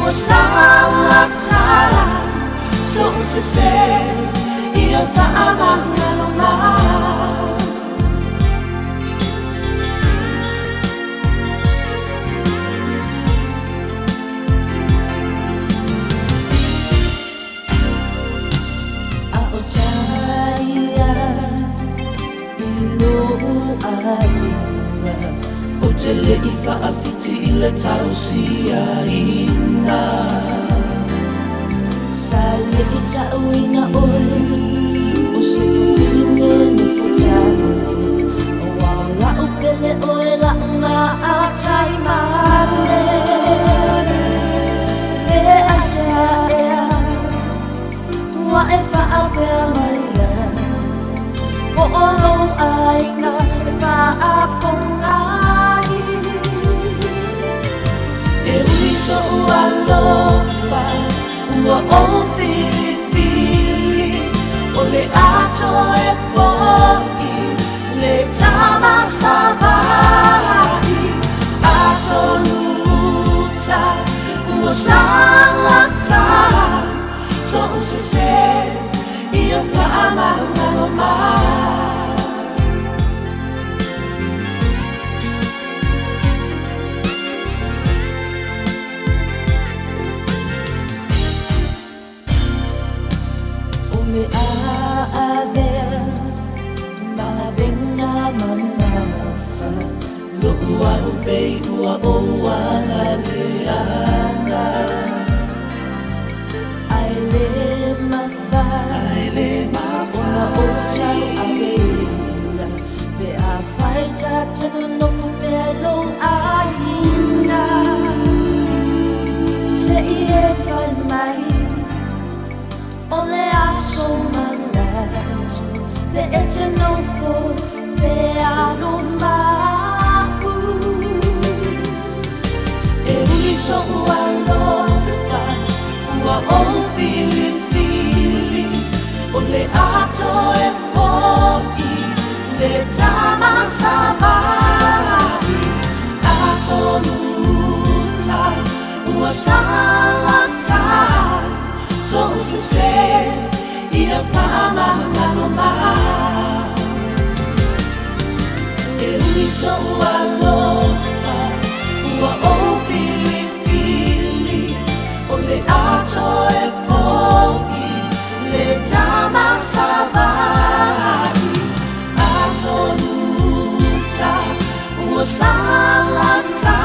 Ua salata so'u sese ia faamagalo mai. A o taia i lou aiga, Ou te le i faafiti i le tausiaina. Sa le i ta'uina oe o se fafine nofo tane, Ua o la'u pele oe la'u gataimane. Pe aisea ea ua e fa'apea mai ai, Po o lou aiga e fa'apogai. E ui so'u alofa ua ou filifili, O le ato e fo'i le tama sava'i. Atonu ta ua salata so'u sese ia faamagalo mai. O le a avea ma avega mamafa, Lo'u a'u pei ua ou agaleaga, Ae le mafai Ae le ona ou mafai tauaveina, Pe afai ta te nonofo pea i lou aiga. Se'i e fai mai o le aso manatu, Pe e te nofo pea loma'u. E ui so'u alofa ua ou filifili, O le ato e fo'i le tama sava'i. Atonu ta ua salata so'u sese ia faamagalo mai. E ui so'u alofa ua ou filifili, O le ato e fo'i le tama sava'i. Atonu ta ua salata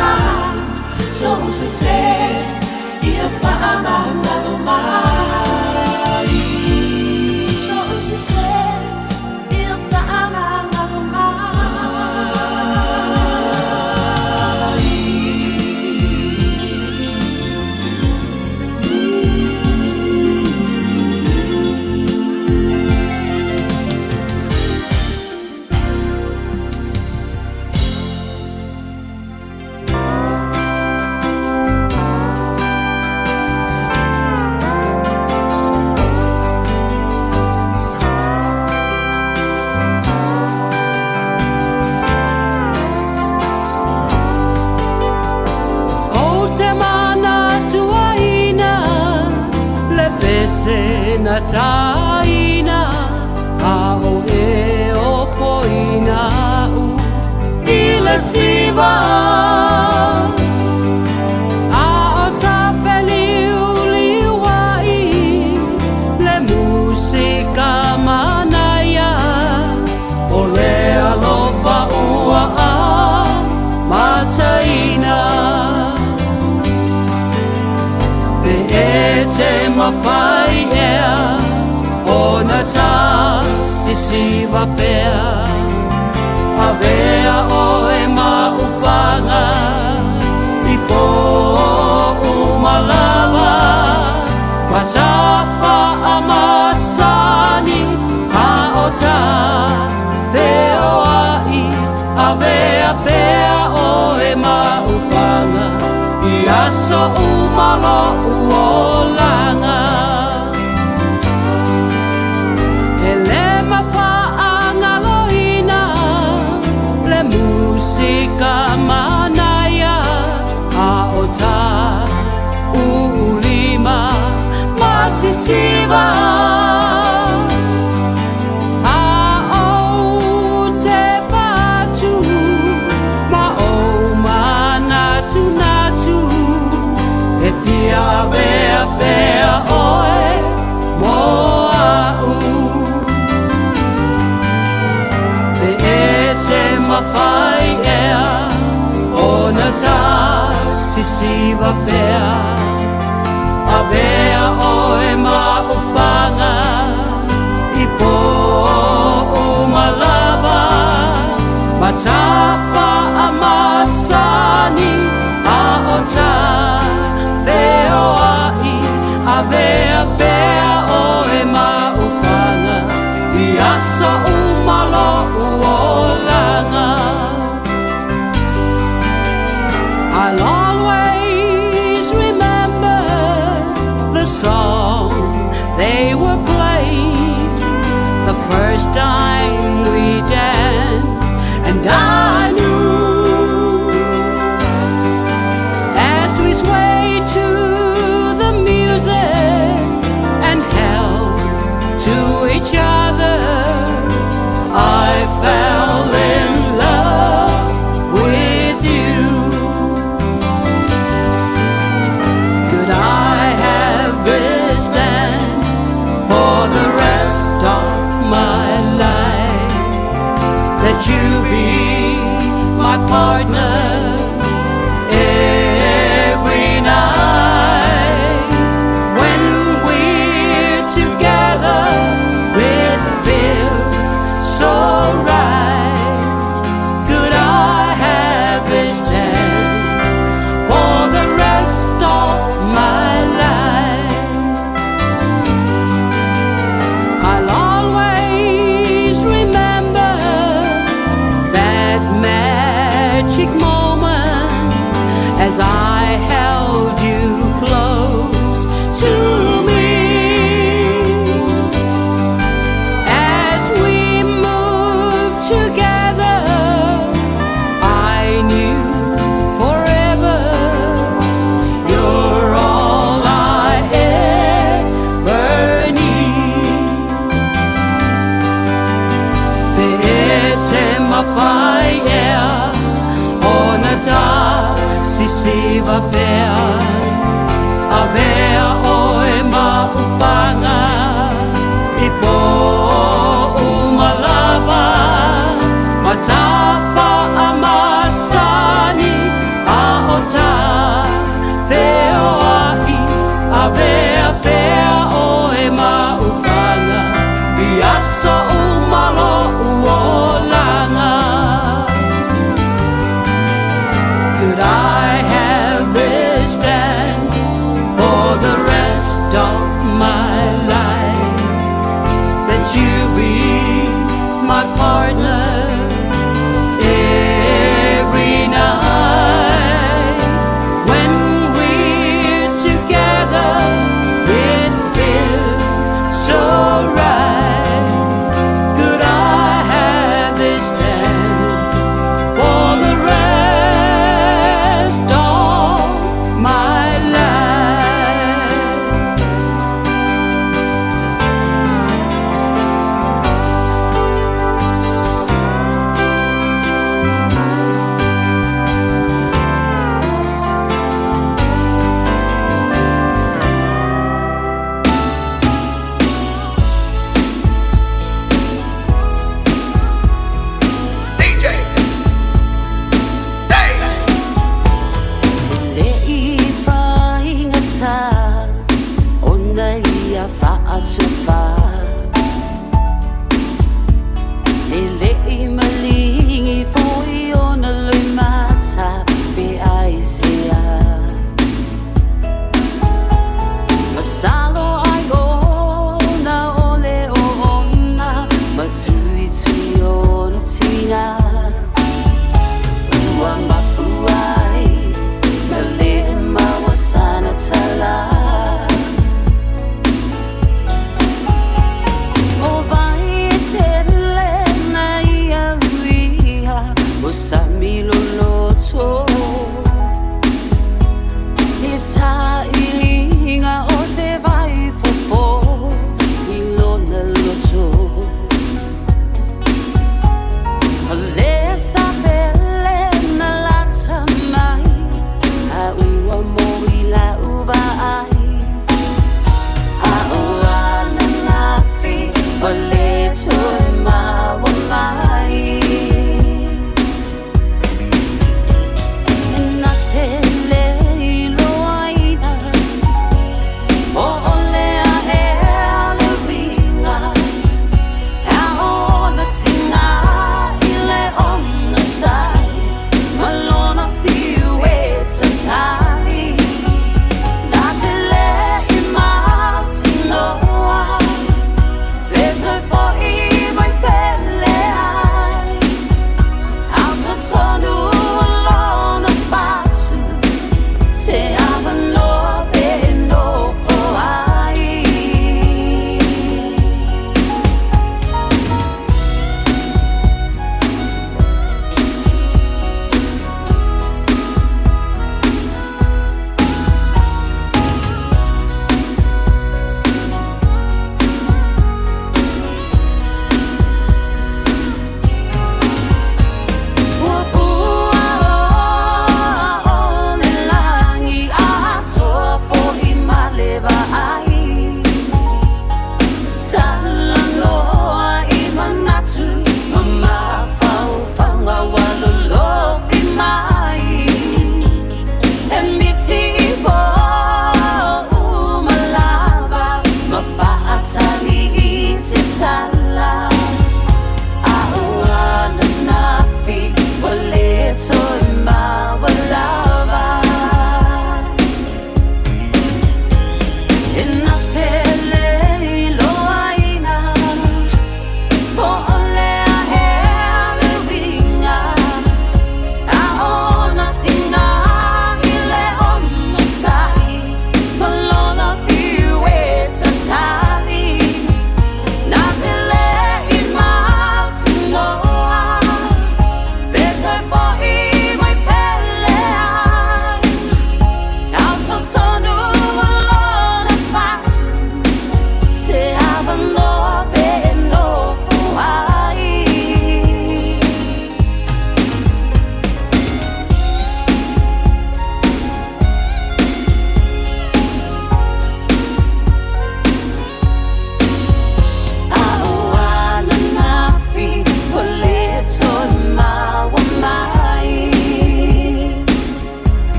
so'u sese ia faamagalo mai. So'u sese ia fa'amagalo mai. Ou te manatuaina le pese na taina, A o e o poina u i le siva. A o ta feliuliuai le musika manaia, O le alofa ua amataina. Pe e te mafai ea ona ta sisiva pea, Avea oe ma upaga i po umalava, Ma ta faamasani a o ta feoai, Avea pea oe ma upaga i aso uma lo'u olaga. E le mafaagaloina le musika manaia, A o ta E fia avea pea oe mo a'u. Pe e se mafai ea ona ta sisiva pea, avea oe ma ufaga i pō uma lava, ma tafa amasani a o ta feoa'i, avea pea oe ma ufaga i aso uma lo'u olaga. I'll always remember the song they were playing the first time we danced, and I knew as we swayed to the music and held to each other, I fell in love with you. Could I have this dance for the rest of my life? That you be my partner every night. When we're together, it feels so right. Could I have this dance for the rest of my life? I'll always remember that magic moment as I held you close to me. As we moved together, I knew forever you're all I ever need. Pe e te mafai ea ona ta sisiva pea, avea oe ma ufaga i pō uma lava, ma tafa amasani a o ta feoa'i, avea pea oe ma ufaga i aso uma lo'u olaga. Could I have this dance for the rest of my life? That you be my partner every night. When we're together, it feels so right. Could I have this dance for the rest of my life?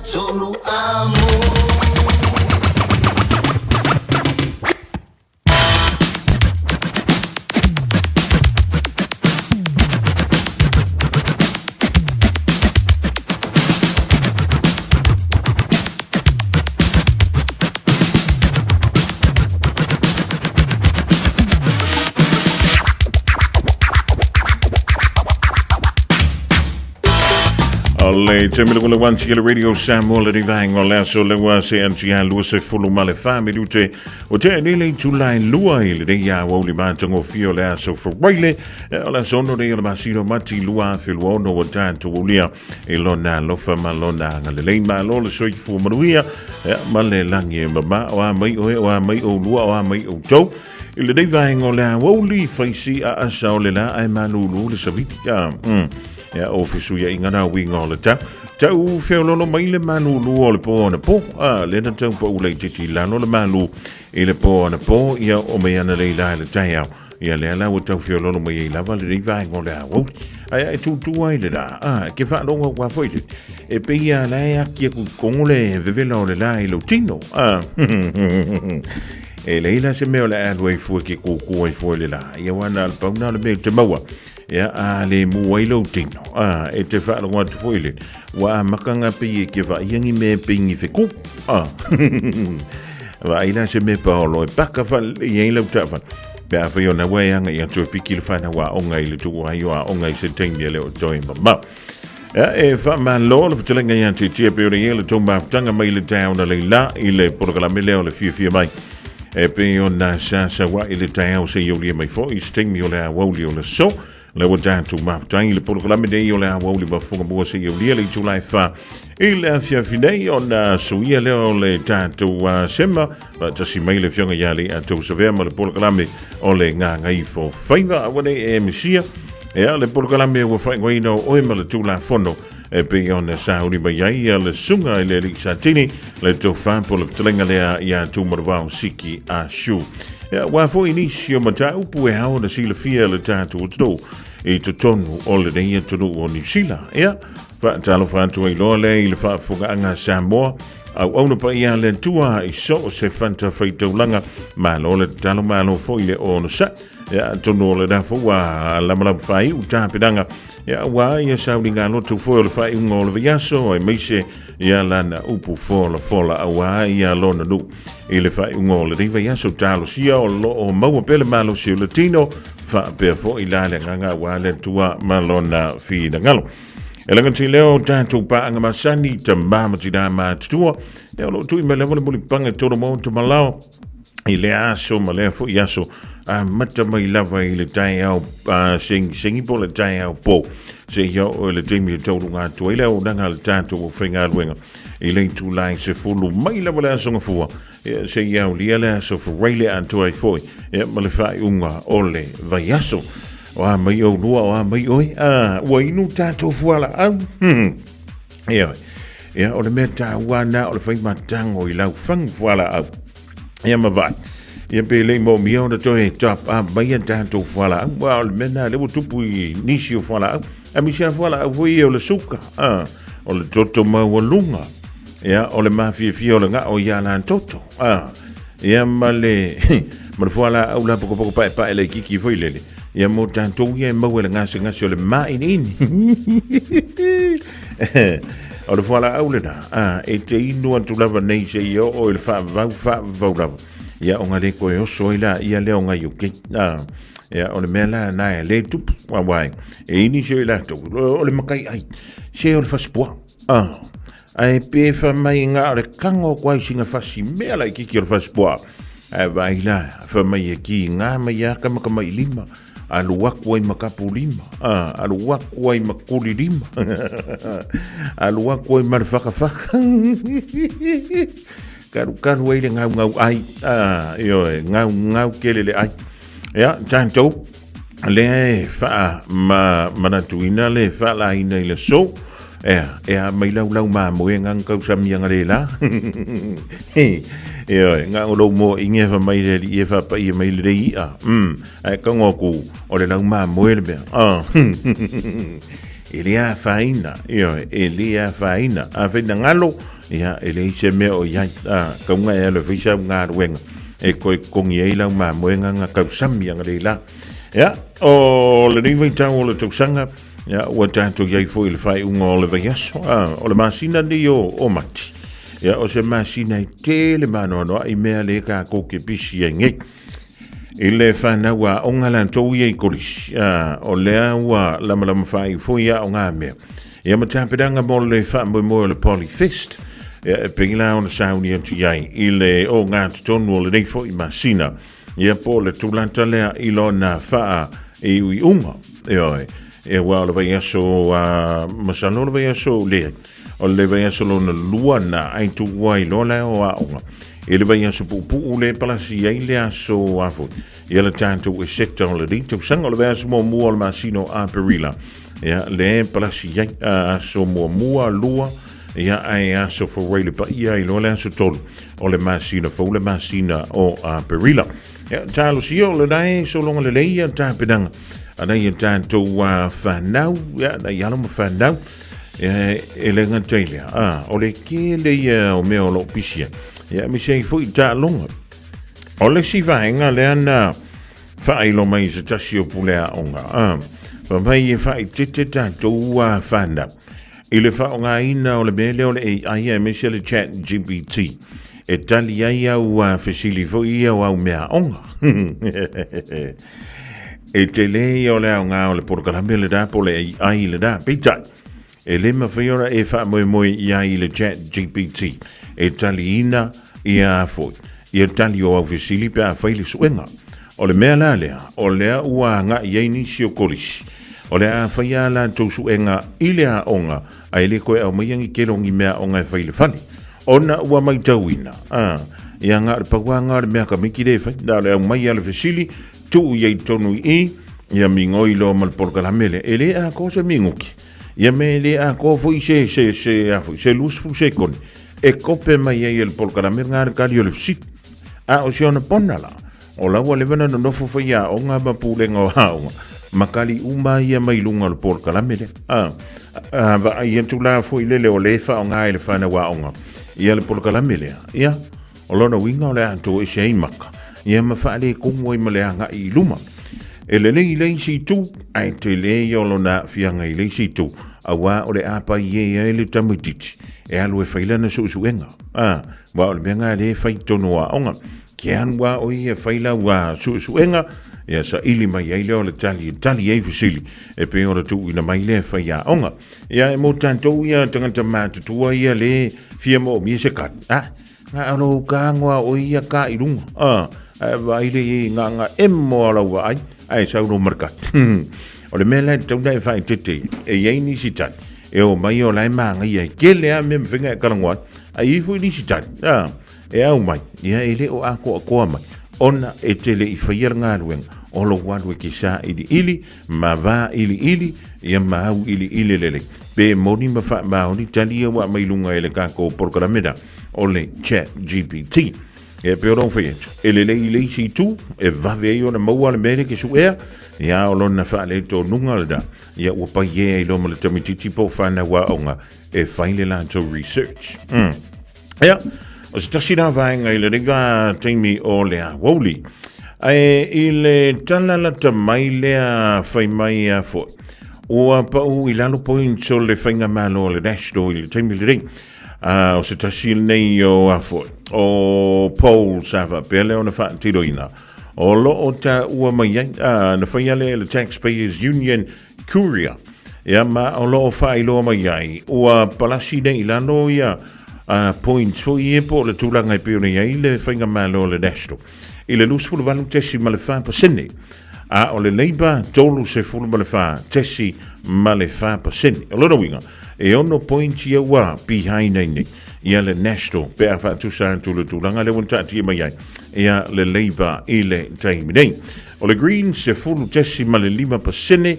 tolu amo. O le taimi le one tigele Radio Samoa le rivaenga o le aso le ua se antia lua se fulu ma le wha minute o te ane le tulai lua i le rei a wauli mātangofia o le aso faraile o le aso ono rei o le masino mati lua afe lua ono o tātou ulia i lona alofa ma lona agalelei. Malo le soifua manuia ma le lagi e mama o a mai oe o a mai oulua o a mai outou. I lenei vaega o le aoauli, faisi a asa o le la ae malūlū le savili. A, mm. Ia, o fesuiaiga na uiga o le tau. Tau feololo mai le malūlū o le pō anapo. A, le na tau paʻu laitiiti i lalo le malū i le pō anapo, ia oo mai ana lei la i le taeao. Ia lea la ua tau feololo mai ai lava lenei vaega o le aoauli. Ae a e tūtū ai le la, a, ke faalogo aku a foi le, e pei a la e aki aku i kongo le vevela o le la i lou tino. A, e leai la se mea o le a alu ai fua ke kōkō ai fua i le la. Ia ua na o le pau na o le mea i te maua. Ia, a le mū ai lou tino. A, e te faalogo atu foi le, ua amaka ngā pei e ke vaai angi me pei ngi wheku. A, vaai la se mea paolo e paka whalelei ai lau taawhale. Pe a whai ona ua e anga i atu e piki le whanau a onga i le tuu ai o a onga i se taimi e leo toi mamau. Ia, e whaamalo le whatalenga i atu i tia pe ora i e le tō mafutanga mai le taeo na leila i le porokalame leo le fiafia mai. E pe ona sa sawa i le taeo se i aulia mai fo i se taimi o le awauli o le so. Le ua tatou mafutai i le polokalame nei o le aoauli mafuga mua seia aulia le itula e fa i le afiafi nei ona suia lea o le tatou sema faatasi mai le afioga ia Leiatou Savea ma le polokalame o le Gagaifo Faiva aua nei e misia ea le polokalame ua faaigoaina o oe ma le Tulafono e pei ona sauni mai ai ia le suga i le alii Satini le tofa po le fetalaiga lea ia Tumaravao Siki Ashu. Ia, ua foi nisi o mataupu e ao ona silafia le tatou atunuu i totonu o lenei atunuu o Niu Sila. Ia, faatalofa atu ai loa lea i le faafofogaaga a Samoa, auauna paia a le Atua i so o se fata faitaulaga, malo le tatalo, malo foi le onosai. Ia, atonu o le lafo ua lamalama faaiu tapenaga, ia, ua ia sauliga lotu foi o le faaiuga o le vaiaso, aemaise ia lana upu folafola auā ia lona nuu i le faaiuga o lenei vaiaso. Talosia o loo maua pea le malosi o le tino, faapea foi la le agaga auā le Atua ma lona finagalo. E lagati lea o tatou paaga masani, tamā ma tinā matutua, ia o loo tui mai lava le mulipaga tolo mo tamalao, i lea aso ma lea foi aso amata mai lava i le taeao segisegipo o le taeao po seia oo i le taimi e tauluga atu ai le auaunaga a le tatou aufaigaluega i le itula e 10 mai lava le aso Gafua seia aulia le aso Faraile atoa ai foi ma le faaiuga o le vaiaso. O a mai oulua, o a mai oe, ua inu tatou fualaau. Ia, ia, o le mea taua na o le fai matago i lau fagu fualaau. Ia ma vaai. Ia pe le i moomia ona toe top up mai a tatou fualaau. Ua o le mea na lea ua tupu i nisi o fualaau. Aemaise a fualaau foi ia o le suka. Ah, o le toto maualuga. Ia, o le mafiafia o le gao ia lan toto. Ah, ia ma le, ma le fualaau la pokopoko paepae laitiiti foi lele. Ia mo tatou ia e maua i le gasegase o le māiniini. O le fualaau lena, a, e te inu atu lava nei seia oo i le faavavau, faavavau lava. Ia ona le toe oso ai la ia lea o ngai o kei. A, ia o le mea la na e le tupu, aua e, e ini se i latou, o le makai ai, se o le fasipuaa. A, ae pe fai mai ngā o le kango o koai singa fasi mea laitiiti o le fasipuaa. Ae vaai la, fai mai e ki ngā mai a kamakama i lima, alu aku ai ma kapu lima, a, alu aku ai ma kuli lima, alu aku ai ma le whakawhaka. Karu karu ai le ngau ngau ai, a, ioe, ngau ngau kele le ai. Ia, tātou, lea e wha ma manatuina le whaalaina i le so, ea, e a mai lau lau mamoe ngang kau samianga le la. Ioe, ngā o lou mo inge fa mai le li e fa pa i mai le rei a. Ae kango aku o le lau mamoe le mea. Ah. E le afaina, ioe, e le afaina. A finagalo, ia, e leai se mea o i ai. A, kauga e alu e fai sau galuega e toe totogi ai lau mamoega na tausami analeila. Ia, o lenei vaitau o le tausaga, ia, ua tatou i ai foi i le faaiuga o le vaiaso, a, o le masina lenei o, o Mati. Ia, o se masina e tele maanoanoa i mea le tatou te pisi ai nei. I le whanau a onga latou ia i kolisi, a, o lea ua lamalama whai foi a o ngā mea. Ia ma tapenaga mo le faamoemoe o le Polyfest, ia e pei la ona sauni atu i ai i le o ngā totonu o lenei foi masina. Ia po o le tūlata lea i lona whaa i uiunga. Ioe, e ua o le vaiaso, a, masalo o le vaiaso lea. O le vaiaso lona lua na ai tuua ai loa lea o aoga. I le vaiaso puupuu le palasi ai le aso a foi. Ia le tatou e seta o le nei tausaga o le vaiaso muamua o le masina o Aperila. Ia le palasi ai a aso muamua lua ia ai aso fou ai le paia ai loa le aso tolu o le masina fou le masina o Aperila. Ia talosia o lenai sologa lelei ia tapenaga a nai a tatou whanau, ia nai alo ma whanau, ia, e le gata i lea, a, o le kele ia o mea o loo pisi ai. Ia, aemaise ai foi taaloga. O le isi vaega lea na faailo mai i se tasi o pule aoga, a, fai mai e faaeteete tatou whanau i le faaaogaina o le mea lea o le AI aemaise le Chat GPT e tali ai au fesili foi ia o au mea aoga. E tele ia o le aoga o le polokalame lena po o le AI lena. Peitai, e le mafai ona e faamoemoe i ai i le Chat GPT e taliina ia foi ia tali o au fesili pe a fai le suega. O le mea la lea, o lea ua agai ai nisi o kolisi, o le a fai a latou suega i le aoga ae le toe aumaia ni tele o ni mea aoga e fai i le fale. Ona ua maitauina, a, ia na o le pau lava lena o le mea a tamaiti lea e fai, na o le aumai lava o le fesili, tuu i ai i totonu i i, ia migoi loa ma le polokalame lea. E le atoa se minute, ia me e le atoa foi se, se, se, a foi, se 20 sekone e kope mai ai e le polokalame lena le tali o le fesili. A o si ona pona la, o la ua leva ona nonofo faiaoga ma pulega o aoga ma tali uma ia mai luga o le polokalame lea. A, a vaai atu la foi lele o lea e faaaoga e le fanau aoga ia le polokalame lea, ia, o lona uiga o le a toese ai maka, ia ma faaletonu ai ma le agai i luma. E lelei i le isi itu, ae tele ia o lona aafiaga i le isi itu, auā o le a paie ai le tamaitiiti e alu e fai lana suesuega. A, aua o le mea lena lea e fai i totonu o aoga. Ke alu a o ia e fai lau a suesuega, ia saili mai ai lea o le tali e tali ai fesili e pei ona tuuina mai lea e fai aoga. Ia e mo tatou ia tagata matutua ia le fia moomia se kali. A, na o lou kago a o ia ka i lunga. A, ae vaai le i ngā ngā emo a lau vaai, ae sau lo marka. O le mea la e tatau ona e faaeteete e i ai nisi tali, e o mai o la e māngaia e kele a mea mawhenga e karangoa ai, a i ai foi nisi tali, a, e au mai, ia e le o ākoakoa mai, ona e te le i whaia le galuega, o lou alu e ke sailiili, ma vailiili, ia ma auiliili lelei. Pe moni ma faamaoni tali ia ua aumai i luga e le tatou polokalame la, o le Chat GPT. E pei ona ou fai atu, e lelei i le isi itu, e vave ai ona maua le mea lea ke suea, ia o lona faaletonuga lena, ia ua paie ai loa ma le tamaitiiti po o whanau aoga e fai le latou research. Ia, o se tasi la vaega i lenei vaitaimi o le aoauli. Ae i le tala lata mai lea fai mai a foi, ua pau i lalo points o le faigamalo o le National i le taimi lenei. A o se tasi lenei o a foi, o polls sa faapea lea ona faatiloina. O lo o taua mai ai, a, na faia lea e le Taxpayers Union Courier. Ia ma o lo o faailoa mai ai, ua palasi nei i lalo ia points foi ia po o le tulaga e pei ona i ai le faigamalo a le National i le 28.4%, a o le Labour 34.4%. O lona uiga, e ono points ia ua behind ai nei ia le National pe a faatusa atu le tulaga lea ua taatia mai ai ia le Labour i le taimi nei. O le Greens 10.5%,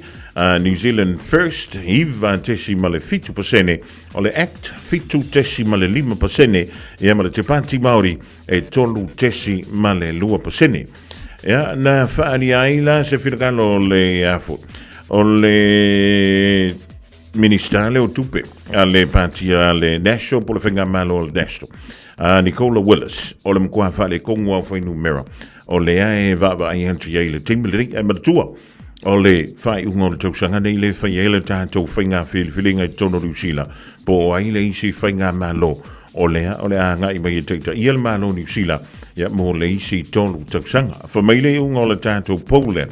New Zealand First 9.7%, o le Act 7.5%, ia ma le Te Pāti Māori e 3.2%. Ia, na whaalia ai la se whirakalo o le afu. O le Minista lea o Tupe a le Pāti a le National po o le Faigamalo a le National, a Nicola Willis, o le matua faaletonu lava o fuainumera o lea e vaavaai atu i ai i le taimi lenei. Ae manatua, o le faaiuga o le tausaga nei lea e fai ai le tatou faiga filifiliga i totonu o Niu Sila, po o ai le isi faigamalo o lea o le a agai mai e taitaia le Malo o Niu Sila ia, mo le isi 3 tausaga. Fai mai le iuga o le tatou poll lea,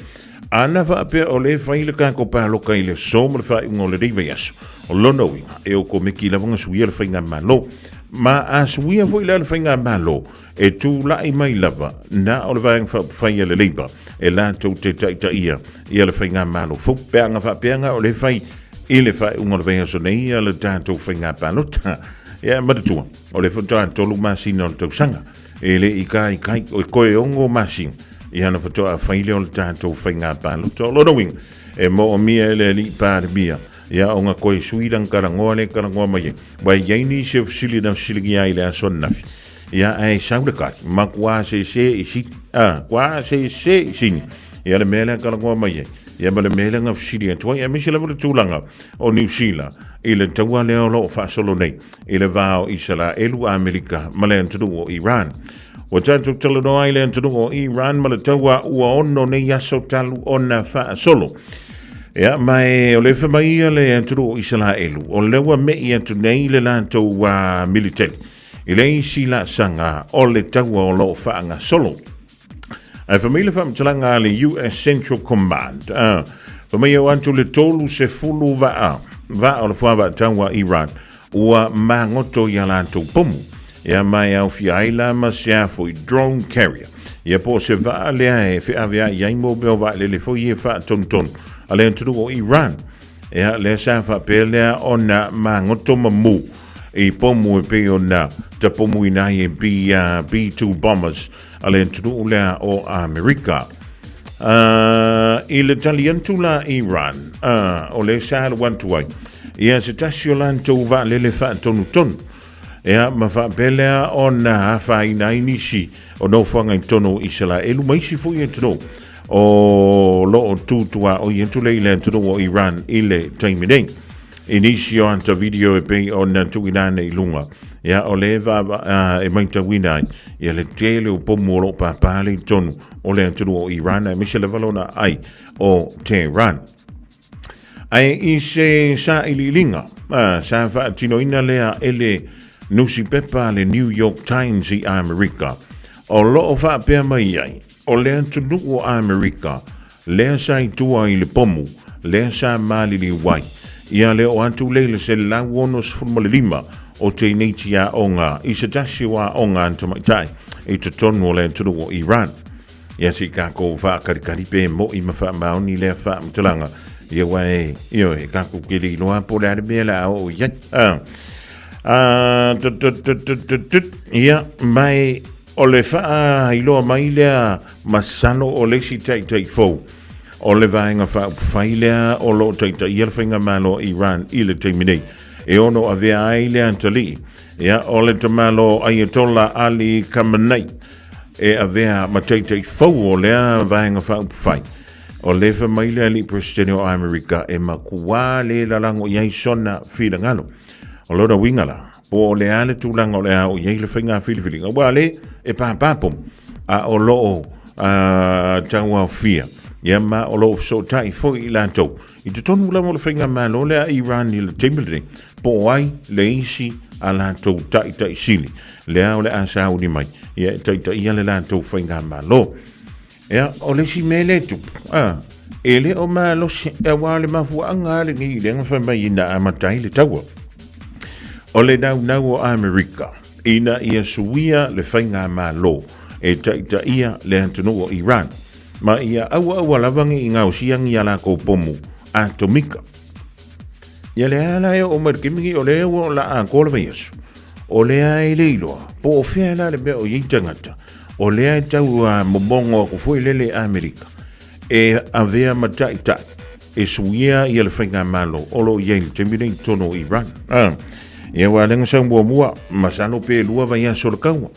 ana faapea o lea e fai le tatou paloka i le aso ma le faaiuga o lenei vaiaso, o lona uiga, e okomeki lava ona suia le faigamalo. Ma a suia foi la le faigamalo, e tulai mai lava na o le Vaega Faaupufai a le Labour e latou te taitaia ia le faigamalo fou. Pe a na faapea na o lea e fai i le faaiuga o le vaiaso nei ia le tatou faiga palota. Ia, manatua, o lea faatoa 3 masina o le tausaga, e le i kaikai, o toe 6 masina, ia ona faatoa fai lea o le tatou faiga palota. O lona uiga, e moomia e le alii Palemia, ia ona toe sui lana talanoa lea e talanoa mai ai. Ua i ai nisi o fesili na fesiligia ai i le aso ananafi, ia ae sau le tali, matua sese i sini, a, tua sese i sini, ia le mea lea talanoa mai ai, ia ma le mea lea na fesili atu ai, aemaise lava le tulaga o Niu Sila i le taua lea o lo o faasolo nei i le va o Isaraelu, Amerika ma le atunuu o Iran. Ua tatou talanoa ai le atunuu o Iran ma le taua ua 6 nei aso talu ona faasolo. Ia, ma e o le fai mai ia le atunuu o Isaraelu, o lea ua me'i atu nei le latou militeli i le isi laasaga o le taua o lo o faagasolo. Ae fai mai le faamatalaga a le US Central Command, fai mai e oo atu le 30 vaa, vaa o le fuavaataua Iran, ua magoto i a latou pomu. Ia ma e aofia ai la ma se a foi drone carrier. Ia po o se vaa lea e feaveai ai mo mea o vaalele foi e faatonutonu a le atunuu o Iran. Ia lea sa faapea lea ona magoto ma mu i pomu e pei ona tapomuina ai e B-2 bombers a le atunuu lea o Amerika. I le tali atu la Iran, o lea sa alu atu ai, ia se tasi o latou vaalele faatonutonu, ia ma faapea lea ona afaina ai nisi o nofoaga i totonu o Isaraelu ma isi foi atunuu o lo o tutuaoi atu lea i le atunuu o Iran i le taimi nei. I nisi o ata video e pei ona tuuina ane i luga, ia o lea e maitauina ai ia le tele o pomu o lo o pāpā le i totonu o le atunuu o Iran, aemaise lava lona ai o Tehran. Ae i se sailiiliga, sa faatinoina lea e le nusipepa a le New York Times i Amerika, o lo o faapea mai ai, o le atunuu o Amerika lea sa i tua i le pomu, lea sa maliliu ai, ia le oo atu lea i le 165 o teineiti aoga i se tasi o aoga a tamaitai i totonu o le atunuu o Iran. Ia se i kākou faakalikali pe mo'i ma faamaoni lea faamatalaga, ia aua e, ioe, e kākou ke le iloa po o le a le mea o le a oo i ai. Tut, tut, tut, tut, tut, tut. Ia, ma e O le faailoa mai lea masalo o le isi taitai fou o le Vaega Faaupufai lea o lo o taitaia le Faigamalo a Iran i le taimi nei, e ono avea ai le atalii, ia, o le tamalo Ayatollah Ali Khamenei e avea ma taitai fou o lea Vaega Faaupufai. O le fai mai le alii Peresetene o Amerika e makuā le lalago i ai sona finagalo. O lona uiga la, Po o le a le tulaga o le a oo i ai le faiga filifiliga, aua le e pāpā pomu, a o lo o tauaofia, ia ma o lo o fesootai foi i latou. I totonu lava o le faigamalo lea a Iran i le taimi lenei, po o ai le isi a latou taitai sili, lea o le a sauni mai, ia e taitaia le latou faigamalo. Ia, o le isi mea lea e tupu, e le o malosi, aua o le mafuaaga lava lenei lea na fai mai ina amata ai le taua. O le naunau o Amerika ina ia suia le faigamalo e taitaia le atunuu o Iran, ma ia auaua lava ne i gaosia ni a lakou pomu atomika. Ia lea la e oo mai le taimi nei, o lea ua la atoa le vaiaso, o lea e le iloa po o fea la le mea o i ai tagata, o lea e tau momono atu foi lele Amerika e avea ma taitai e suia ia le faigamalo o lo o i ai i le taimi nei i totonu o Iran. Ia aua lea na sau muamua, masalo pe 2 vaiaso o le taua.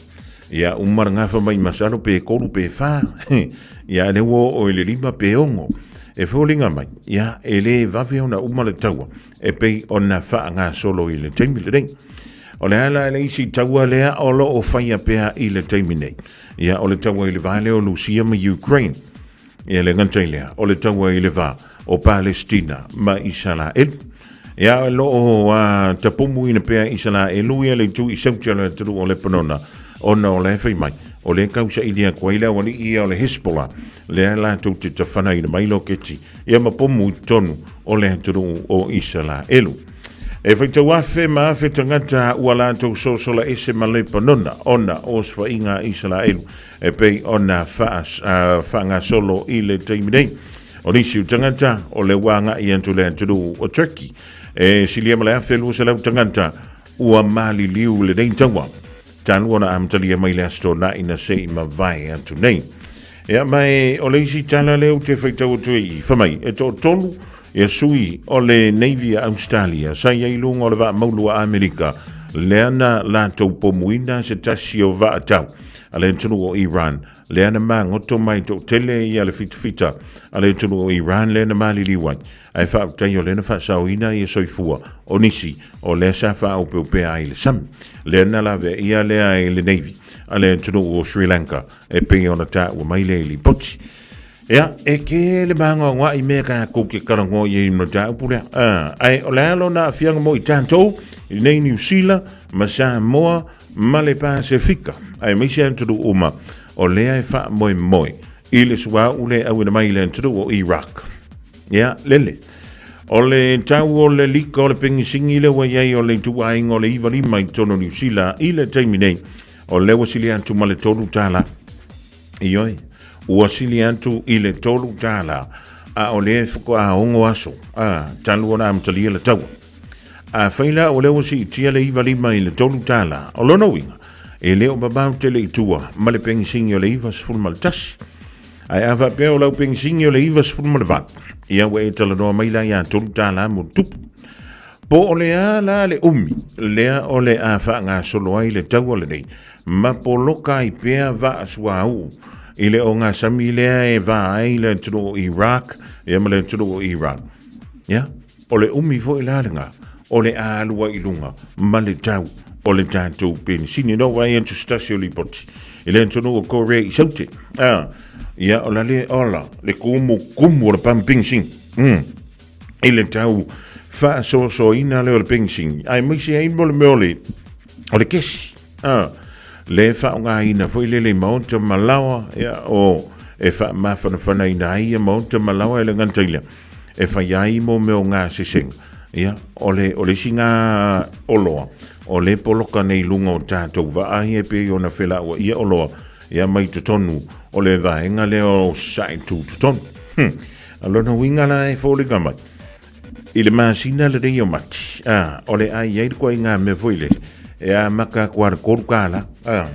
Ia uma le gafa mai masalo pe 3 pe 4. Ia lea ua oo i le 5 pe 6. E foliga mai, ia, e lē vave ona uma le taua e pei ona faagasolo i le taimi lenei. O le a la le isi taua lea o lo o faia pea i le taimi nei? Ia, o le taua i le va lea o Lusia ma Ukraine. Ia le gata i lea, o le taua i le va o Palestina ma Isalaelu. Ia, o lo o tapumuina pea Isalaelu ia le itu i sauti o le atunuu o Lepanona, ona o la e fai mai, o lea e tausaili atu ai le aualii ia o le Hezbollah, lea latou te tafanaina mai loketi ia ma pomu i totonu o le atunuu o Isalaelu. E faitau afe ma afe tagata ua latou sosola ese ma Lepanona ona o osofaiga a Isalaelu e pei ona faagasolo i le taimi nei. O nisi o tagata o le ua agai atu le atunuu o Turkey. E silia ma le 1,200 tagata ua maliliu lenei taua. Talu ona amatalia mai le Aso Toonai na se i mavae atu nei. Ia ma e o le isi tala lea ou te faitau atu ai i, fai mai, e toatolu ia sui o le Navy a Australia sa i ai i luga o le vaa maulu a Amerika lea na latou pomuina se tasi o vaa tau a le atunuu o Iran lea na magoto mai toatele ia le fitafita a le atunuu o Iran lea na maliliu ai ae faafetai o lea na faasaoina ia soifua o nisi o lea sa faaopeopea ai i le sami lea na laveaia lea e le Navy a le atunuu o Sri Lanka e pei ona taua mai lea i lipoti. Ia, e tele magoagoa i mea tatou te talanoa i ai i le mataupu lea. Ae o le a lona aafiaga mo i tatou, i nei Niu Sila ma Samoa ma le Pasefika, aemaise atunuu uma o lea e faamoemoe i le suauu lea e auina mai i le atunuu o Iraq. Ia, lele. O le tau o le lika o le penisini lea ua i ai o le ituaiga o le 95 i totonu o Niu Sila i le taimi nei, o lea ua sili atu ma le $3. Ioe, ua sili atu i le $3, a o lea e faatoa 6 aso, a, talu ona amatalia le taua. Afai la o lea ua siitia le 95 i le $3, o lona uiga, e le o mamao tele i tua ma le penisini o le 91. Ae a faapea o lau penisini o le 98, ia ua e talanoa mai la ia $3 mo le tupu. Po o le a la le umi lea o le a faagasolo ai le taua lenei, ma poloka ai pea vaa suauu i le ogasami lea e va ai le atunuu o Iraq ia ma le atunuu o Iran. Ia, o le umi foi la lena o le a alu ai i luga ma le tau o le tatou penisini. No vaai atu se tasi o lipoti i le atunuu o Korea i Saute. Ah, ia, o la le ola, le kumu kumu o le pamu penisini. I le tau faasoasoaina lea o le penisini, aemaise ai mo le mea o le, o le kesi. Ah, le faaaogaina foi lele i maota ma laoa, ia, o e faamafanafanaina ai ia maota ma laoa e le gata i lea, e fai ai mo mea o gasesega. Ia, o le, o le isi ngā oloa, o le poloka nei lunga o tātou vaa ia e pei ona felauaia oloa, ia mai totonu o le vaega lea o sae tū totonu. A lona uiga la e foliga mai, i le masina lenei o Mati, a, o le a i ai le koaiga mea foi lele, e amata atu lava i le $3, a,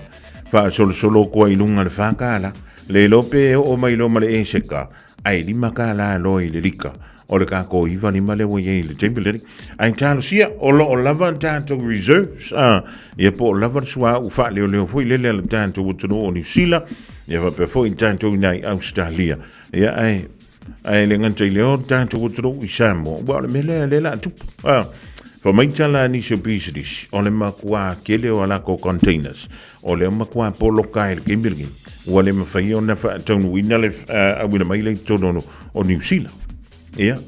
faasolosolo atu ai i luga i le $4, le iloa pe oo mai loa ma le eseka, ae $5 loa i le lika o le tatou 95 lea ua i ai i le taimi lenei. Ae talosia, o lo o lava tatou reserves, a, ia po o lava le suauu faaleoleo foi lele a le tatou atunuu o Niu Sila, ia faapea foi i tatou i nai Ausetalia. Ia, ae, ae le gata i lea o le tatou atunuu i Samoa, ua o le mea lea lea la a tupu. A, fa mai tala a nisi o pisinisi, o le matua tele o a latou containers, o lea matua poloka ai le taimi lenei, ua le mafai ona faataunuuina le auina mai lea i totonu o Niu Sila. Ia,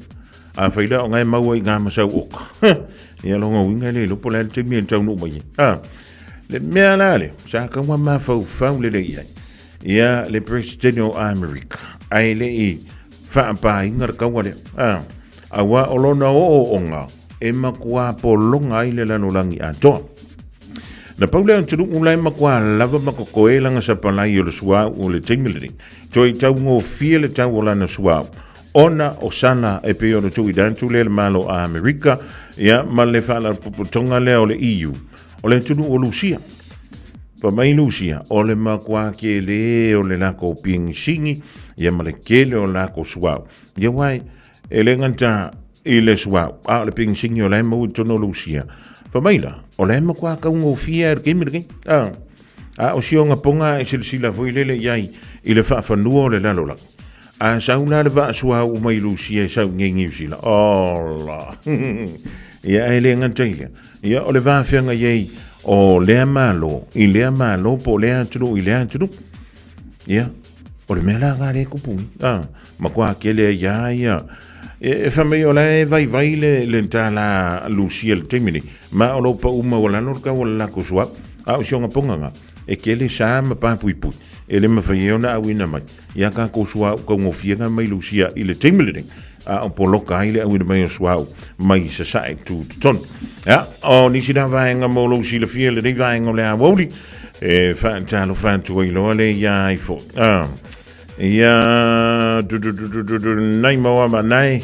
afai la o nga e maua i ngā masau oka. Ia, lona uiga e le iloa po o le a le taimi e taunuu mai ai. A, le mea la lea, sa taua mafaufau lelei i ai. Ia le Presidente o Amerika, ae le i faapaina le taua lea. A, auā o lona ooooga e matua pologa ai le lalolagi atoa. Na pau lea atunuu la e matua lava ma totoe lana sapalai o le suauu o le taimi lenei. Toe taugofie le tau o lana suauu ona o sana e pei ona tuuina atu lea le Malo a Amerika ia ma le Faalapotopotoga lea o le EU. O le atunuu o Lusia. Fai mai Lusia, o le matua tele o le latou pigisigi ia ma le tele o latou suauu. Ia aua e le gata i le suauu, a o le pigisigi o la e maua i totonu o Lusia. Fai mai la, o la e matua taugofie lava i le taimi lenei. A, a o si ona poga e silasila foi lele i ai i le faafanua o le lalolagi. A sau la le vaa suauu mai Lusia e sau nei Niu Sila. Ola. Ia e le gata i lea. Ia o le va feagai ai o lea Malo i lea Malo po o lea atunuu i lea atunuu. Ia, o le mea la lena lea e tupu nei. A, matua tele ai lava ia. E fai mai o la e vaivai le, le tālā Lusia i le taimi nei, ma o lo o pau maualalo le tau o le latou suauu. A o si ona pogaga, e tele sa ma papuipui, e le mafai ai ona auina mai ia tatou suauu taugofie na mai Lusia i le taimi lenei, a o poloka ai le auina mai o suauu mai Sasae tutotonu. Ia, o nisi na vaega mo lou silafia i lenei vaega o le aoauli, e faatalofa atu ai loa le ia ai foi. Ah. Ia, du, du, du, du, du, du, nai maua ma nai.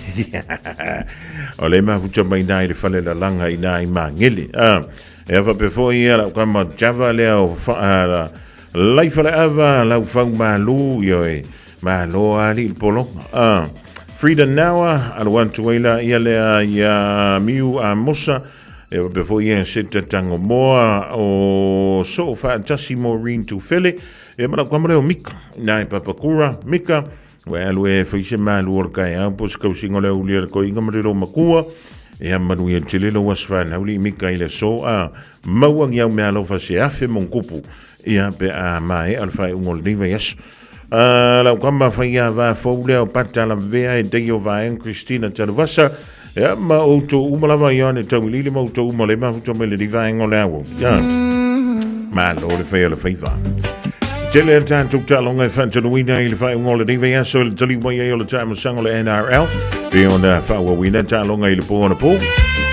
O le mafuta mai nai le fale lalaga i nai mangele. Ah. E faapea foi ia lau kama Java lea o fa, uh, Laifa le ava, lau fau malu, ioe, malo ali le pologa. Ah. Frida Nawa, alu atu ai la ia lea ia Miu a Mosa, e faapea foi ia Seta Tangomoa o Soo Faatasi Maureen Tufele, e ma lau kama lea o Mika, nai Papakura, Mika, Ua e alu e fai se malu o le taeao po o se tausiga o le auli a le toeaina ma le loomatua. Ia manuia tele lou aso fanau alii Mika i le aso a maua ni au meaalofa se afe mo tupu ia pe a maea le faaiuga o lenei vaiaso. A lau tama fai a va fou lea o Pata Lavea e Daio Vaega Christina Taluvasa ia ma outou uma lava Ioane Tauiliili ma outou uma le mafuta mai lenei vaega o le aoauli. Ia. Malo le fai o le faiva. Tele a tatou taaloga e faatanuina i le faaiuga o lenei vaiaso i le taliu mai ai o le taamilosaga o le NRL. Pei ona faaauauina taaloga i le po anapo.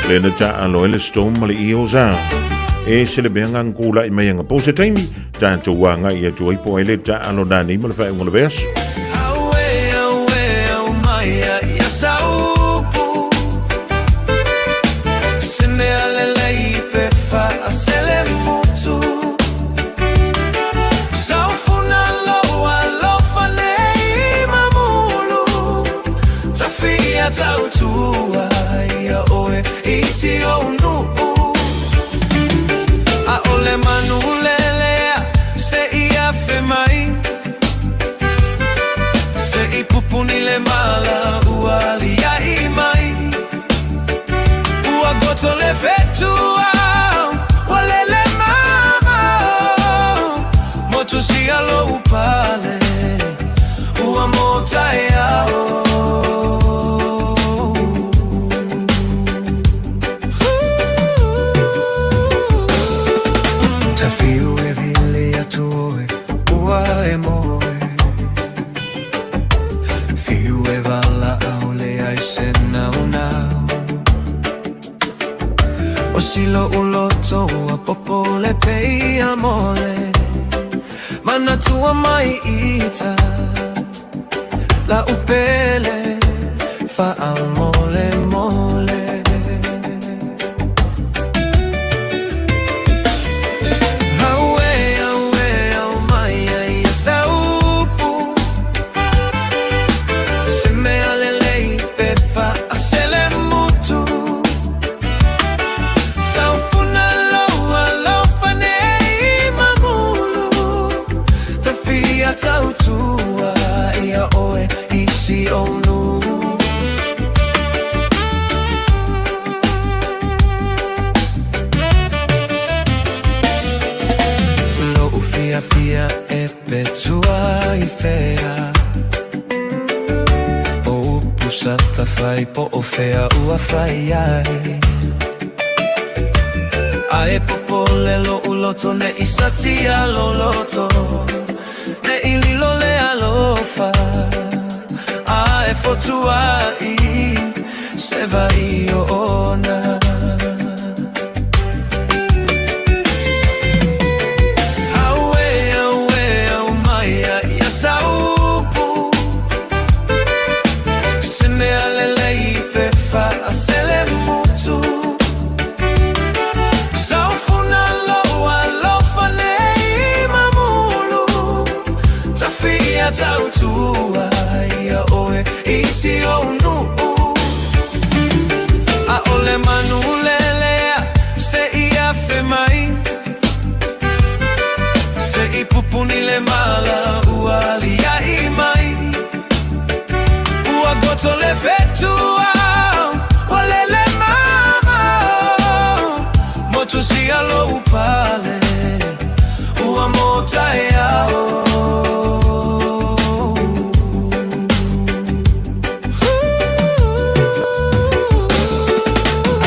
Lea na taaalo ai le Storm ma le Eels a. E se le mea ngang kula'i mai anapo se taimi, tatou agai atu ai po ai le taaalo nanei ma le faaiuga o le vaiaso. Auē, auē, au mai ia ia saupu Se mea lelei pe faasele mutu Saufuna loa alofa nei mamulu Tafia tautua ia oe i si ou nuu Aole manu lelea se i afe mai Se i pupuni le mala ua aliaʻi mai Ua goto le fetua ua lele mamao Motu sia lou pale ua motaeao. Tafiu e vili atu oe ua e moe Fiu e valaau leai se naunau O silo uloto ua popo le peia mole Manatua mai ita la upele Faamolemole. Auē, auē, au mai ai ia saupu Se mea lelei pe faasele mutu Saufuna lou alofa nei mamulu Tafia tautua ia oe i si ou nuu. Lou fiafia e petua i fea O upu sa tafai po o fea ua fai ai Ae popole lo'u loto ne i satia loloto Ne i lilo le alofa A e fotua'i se vai o ona. Auē, auē, au mai a ia saupu Se mea lelei pe faasele mutu Saufuna lou alofa nei mamulu Tafia tautua ia oe i si ou nuu Aole manu lelea se i afe mai Se i pupuni le mala ua aliaʻi mai. goto le fetua Ua lele mamao Motu sia lou pale Ua motaeao.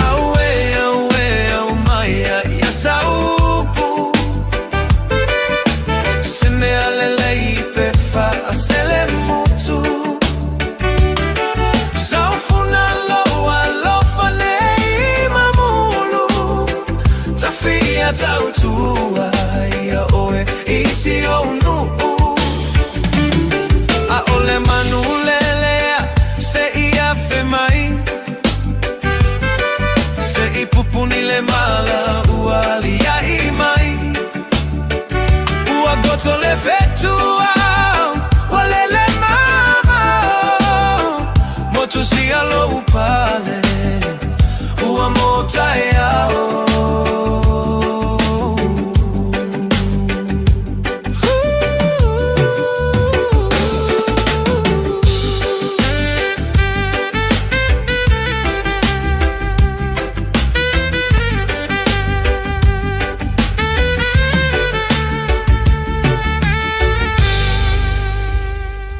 Auē, auē, au mai ia ia saupu Se mea lelei pe faasele mutu Saufuna lou alofa nei mamulu Tafia tautua ia oe i si ou nuu ʻAʻole manu lelea se i afe mai Se i pupuni le mala ua aliaʻi mai Ua goto le fetua ua lele mamao Motu sia lou pale ua motaeao.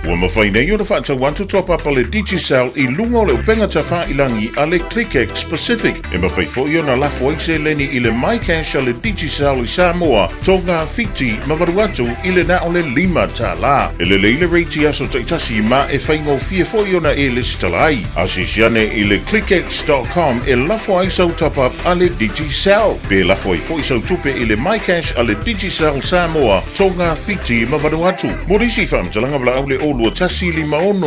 Ua mafai nei ona faatau atu toa papa le Digicel i luga o le upega tafailangi a le ClickX Pacific. E mafai foi ona lafo ai seleni i le MyCash a le Digicel i Samoa, Tonga, Fiti ma Vanuatu i le na o le $5. E lelei le rate i aso taitasi ma e faigofie foi ona e lesitala ai. Asiasi ane i le clickx.com e lafo ai sau top-up a le Digicel. Pe lafo ai foi sau tupe i le MyCash a le Digicel Samoa, Tonga, Fiti ma Vanuatu. Mo nisi faamatalaga valaau le 021 56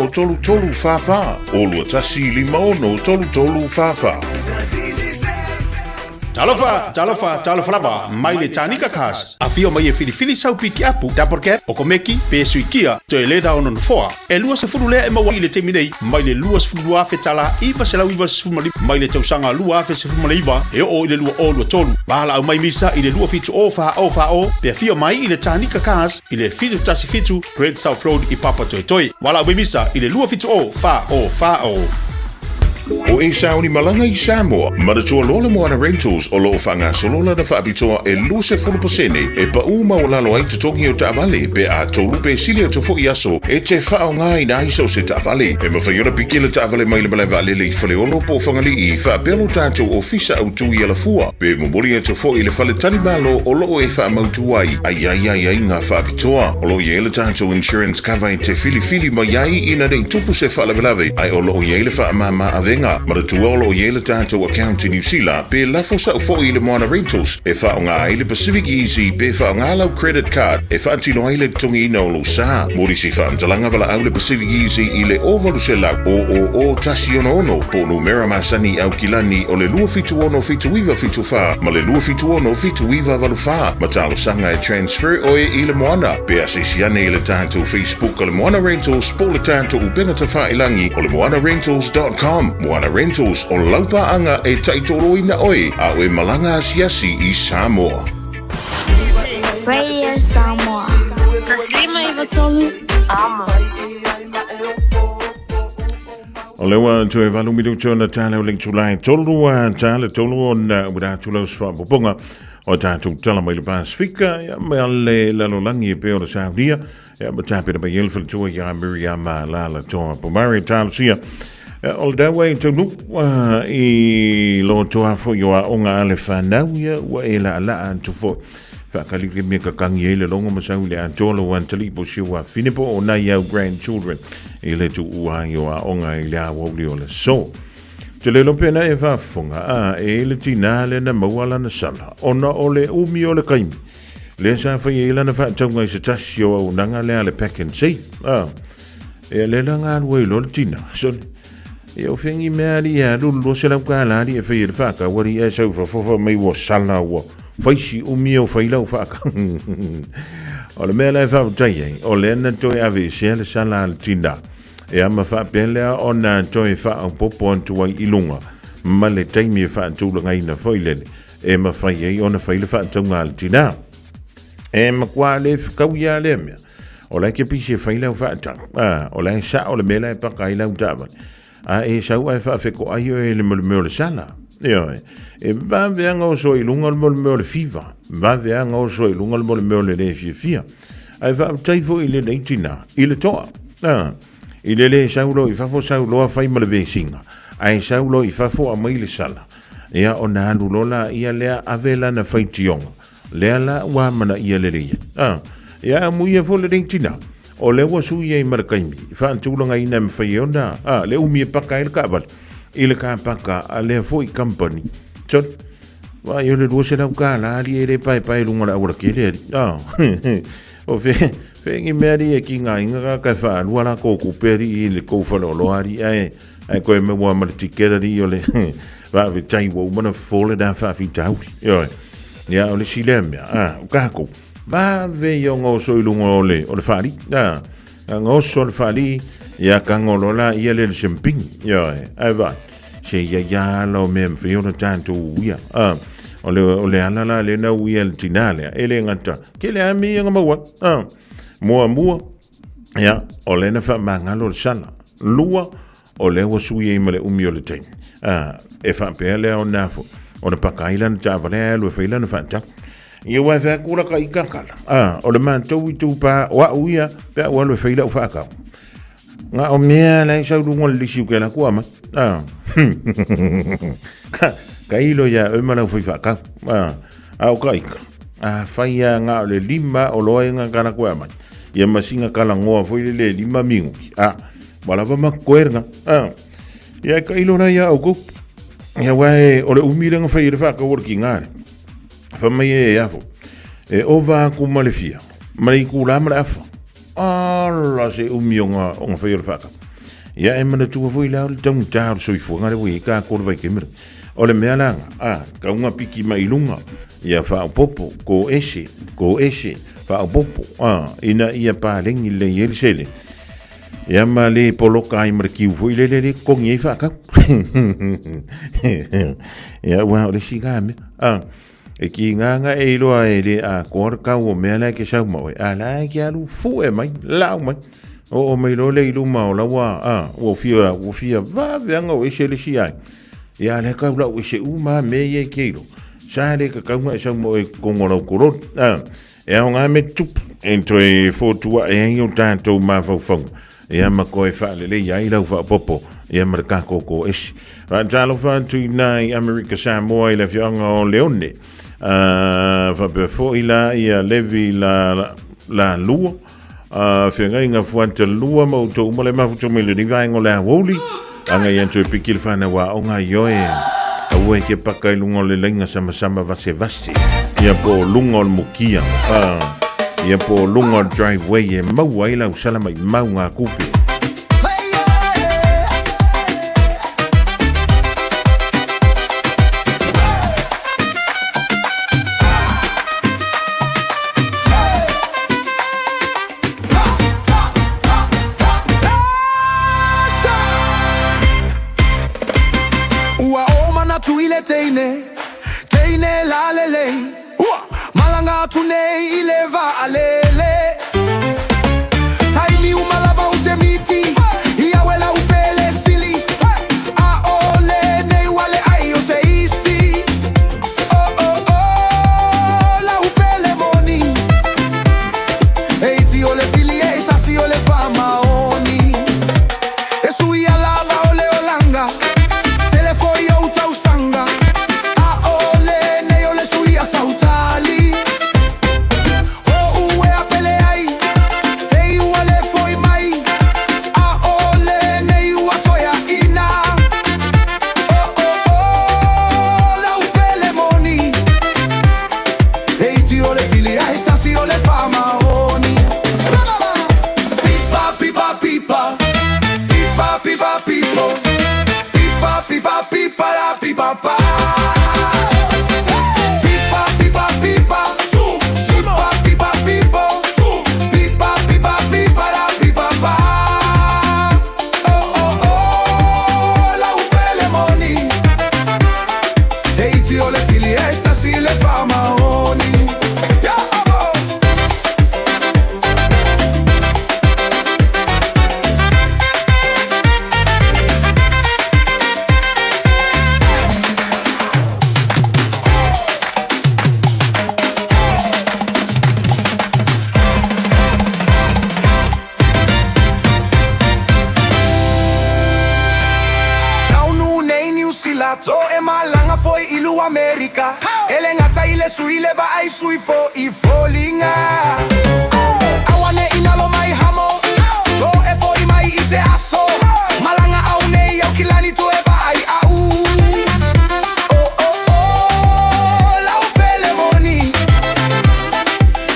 33 44, 021 56 33 44. Talofa, talofa, talofa lava, mai le Tanika Cars. Afio mai e filifili sau pikiapu, double cab, okomeki, pe suikia, toe leda o nonofoa. E 20 lea e maua i le taimi nei, mai le 22,000 tala 995 mai le tausaga 2019 e oo i le 2023. Valaau mai misa i le 27 o 4 o 4 o, pe afio mai i le Tanika Cars i le 717 Great South Road i Papatoetoe. Valaau mai misa i le 27 o 4 o 4 o. O Esau ni malaga i Samoa, manatua loa le Moana Rentals o lo o faagasolo lana faapitoa e 20% e paʻū maualalo ai totogi o taavale pe a tolu pe sili atu foi aso e te faaaogaina ai so o se taavale. E mafai ona piki le taavale mai le malae vaalele i Faleolo po o Fagalii faapea lo tatou ofisa autu i Alafua pe momoli atu foi i le fale talimalo o lo o e faamautu ai a i ai ai ngā faapitoa. O lo o i ai le tatou insurance cover e te filifili mai ai ina nei tupu se faalavelave ae o lo o i ai le faamāmā avega. Manatua o lo o i ai le tatou account i Niu Sila pe lafo sa'u foi i le Moana Rentals e faaaoga ai le Pacific Easy pe faaaoga lau credit card e faatino ai le totogiina o lou sa. Mo nisi faamatalaga valaau le Pacific Easy i le 0800 000 166 po o numera masani i Aukilani o le 276 7974 ma le 276 7984 ma talosaga e transfer oe i le Moana. Pe asiasi ane i le tatou Facebook o le Moana Rentals po o le tatou upega tafailangi o le moanarentals.com. Moana Rentals, o lau paaga e taitoloina oe a o e malaga asiasi i Samoa. Radio Samoa. 153 Amo. O le ua toe valu minuto na tala o le itula e tolu a tala tolu ona ua atu lau sfaapopoga o tatou tala mai le Pasifika ia ma le lalolagi e pei ona saunia ia ma tapena mai ai le faletua ia Miriama Lala Toa Pomare talosia o le dawa e taunu i lo toa foi o aoga a le fanau ia ua e laalaa atu foi faakali ke mea kakangi ai le logo ma sau i le atoa lo wan tali po si ua fine po o nai au grandchildren i le tuua ai o aoga i le awauli o le so. Te lelo pena e faafofoga, a e le tinā lea na maua lana sala, ona o le umi o le kaimi. Lea sa fai ai lana faatauga i se tasi o auaunaga lea a le Pack and Save. A, e lea la galue ai loa le tinā. Sole, ia o fengi mea ali e alu le 200 kālā ali e fai e le faatau ali e sau fafofa mai ua sala ua faisi umi e o fai lau faatau. O le mea la e faafetai ai, o lea na toe aveesea le sala a le tinā. Ia ma faapea lea ona toe faaopoopo atu ai i luga ma le taimi e faatulagaina foi lele e mafai ai ona fai le faatauga a le tinā. E matua le fekaui lava lea mea. O la e ke pisi e fai lau faatau. A, o la e sao le mea la e paka ai lau taavale. A e sau ae faafekoai oe i le mea o le sala. Ioe. E vave lava oso i luga le mea o le fiva. Vave lava oso i luga le mea o le le fiafia. Ae faafetai foi i lenei tinā, i le toa. A, i le le sau loa i fafo sau loa fai ma le vesiga. Ae sau loa i fafo aumai le sala. Ia ona alu loa laia lea ave lana faitioga. Lea la ua amanaia lelei ai. A, ia amuia foi lenei tinā, o lea ua sui ai ma le taimi, faatulagaina e mafai ai ona, a, le umi e paka ai le taavale i le car paka a lea foi company. Sole, vaai o le $200 alii e le paepae i luga o le aualatele alii. A, o fe, fe ni mea alii e tigaina tagata e faalua latou tupe alii i le tou faleoloa alii, ae, ae toe maua ma le tikete alii o le faafetai ua uma ona fofo lena faafitauli. Ioe. Ia, o le isi lea mea, a, o tatou, vave ia ona oso i luga o le, o le faalii, a, ona oso le faalii, ia tago loa laia le le sempini, ioe, ae vaai, se ia ia ala o mea e mafai ona tatou uia, a, o le, o le ala la lea na uia e le tinā lea, e le gata, tele lava mea ia na maua ai, a, muamua, ia, o lea na faamagalo le sala, lua, O lea ua sui ai ma le umi o le taimi. A, e faapea lea ona afo, ona paka ai lana taavale ae alu e fai lana faatau. Ia ua fai atu la ka i kakala. A, o le matou itupa, o au ia, pe a ua alu e fai lau faatau. Nga o mea la e sau luga o le lisi o ke la kua mai. A, ka, ka ilo ia oe ma lau fai faatau. A, a o ka ika. A fai a nga o le lima o loa e nga kala kua mai. Ia masinga kala ngoa foi le le lima minguki. A, Ua lava ma koe lena. Ah. Ia e kailo la ia au kou. Ia wa e o le umi le ngawhai i le whakau o le ki ngā le. Wha mai e e afo. E ova aku ma le fia. Ma le iku la ma le afa. Ala se umi o ngā, o ngawhai o le whakau. Ia e mana tua foi la o le taunga tā o le soifua ngā le wei ka kore vai kemera. O le mea langa, a, kaunga piki mai lunga, ia whaopopo, ko ese, ko ese, whaopopo, a, ina ia pālengi lei e le sele. Ia ma le poloka ai ma le kiu foi lele le kongi ai whaakau. Ia ua o le sika mea. Ah, e ki ngā e iloa e le a koa le kau o mea la ke sau ma oe. A la e ke alu fue mai, lau mai. O o mai lo le i luma o laua, ah, ua fia, ua fia vave anga o ese le si ai. Ia le kau lau ese uma me ia i ke ilo. Sa le ka kaunga e sau ma oe kongo lau koroni. Ah, E aoga me tupu, e toe fotuaʻe ai o tatou mafaufauga, ia ma koe faalelei ai lau faaopoopo, ia ma le kākōkō ese. Faatalofa atu i nā i Amerika Samoa i le afioaga o Leone, uh, faapea foi la ia Levi la, la, la lua, uh, feagaiga fuata lua ma outou uma le mafuta mai lenei vaega o le aoauli, anga ia toe piki le whanau a onga i oe. Aua e ke paka i lunga o le lainga samasama vasevase. Ia po o lunga o le mukia. Ah, ia po o lunga o le driveway e maua ai lau sala mai mau ngā kupe. Ua o manatu i le teine, teine lalelei. Ua malanga atu nei i le vaalele. Taimi uma lava u te miti, ia wela u pele sili. A o le nei wale ai o se isi. Oh oh oh, la u pele moni. E iti o le fili e tasi o le faamaoni. E sui a lava o le olanga, Telefoi o tausanga. A o le nei o le sui a sautali. O ue a Amerika E le gata i le sui le vaai sui fo'i foliga Aua ne i nalo mai hamo Toe fo'i mai i se aso Malaga au nei Aukilani toe vaai a'u Oh oh oh Lau pele moni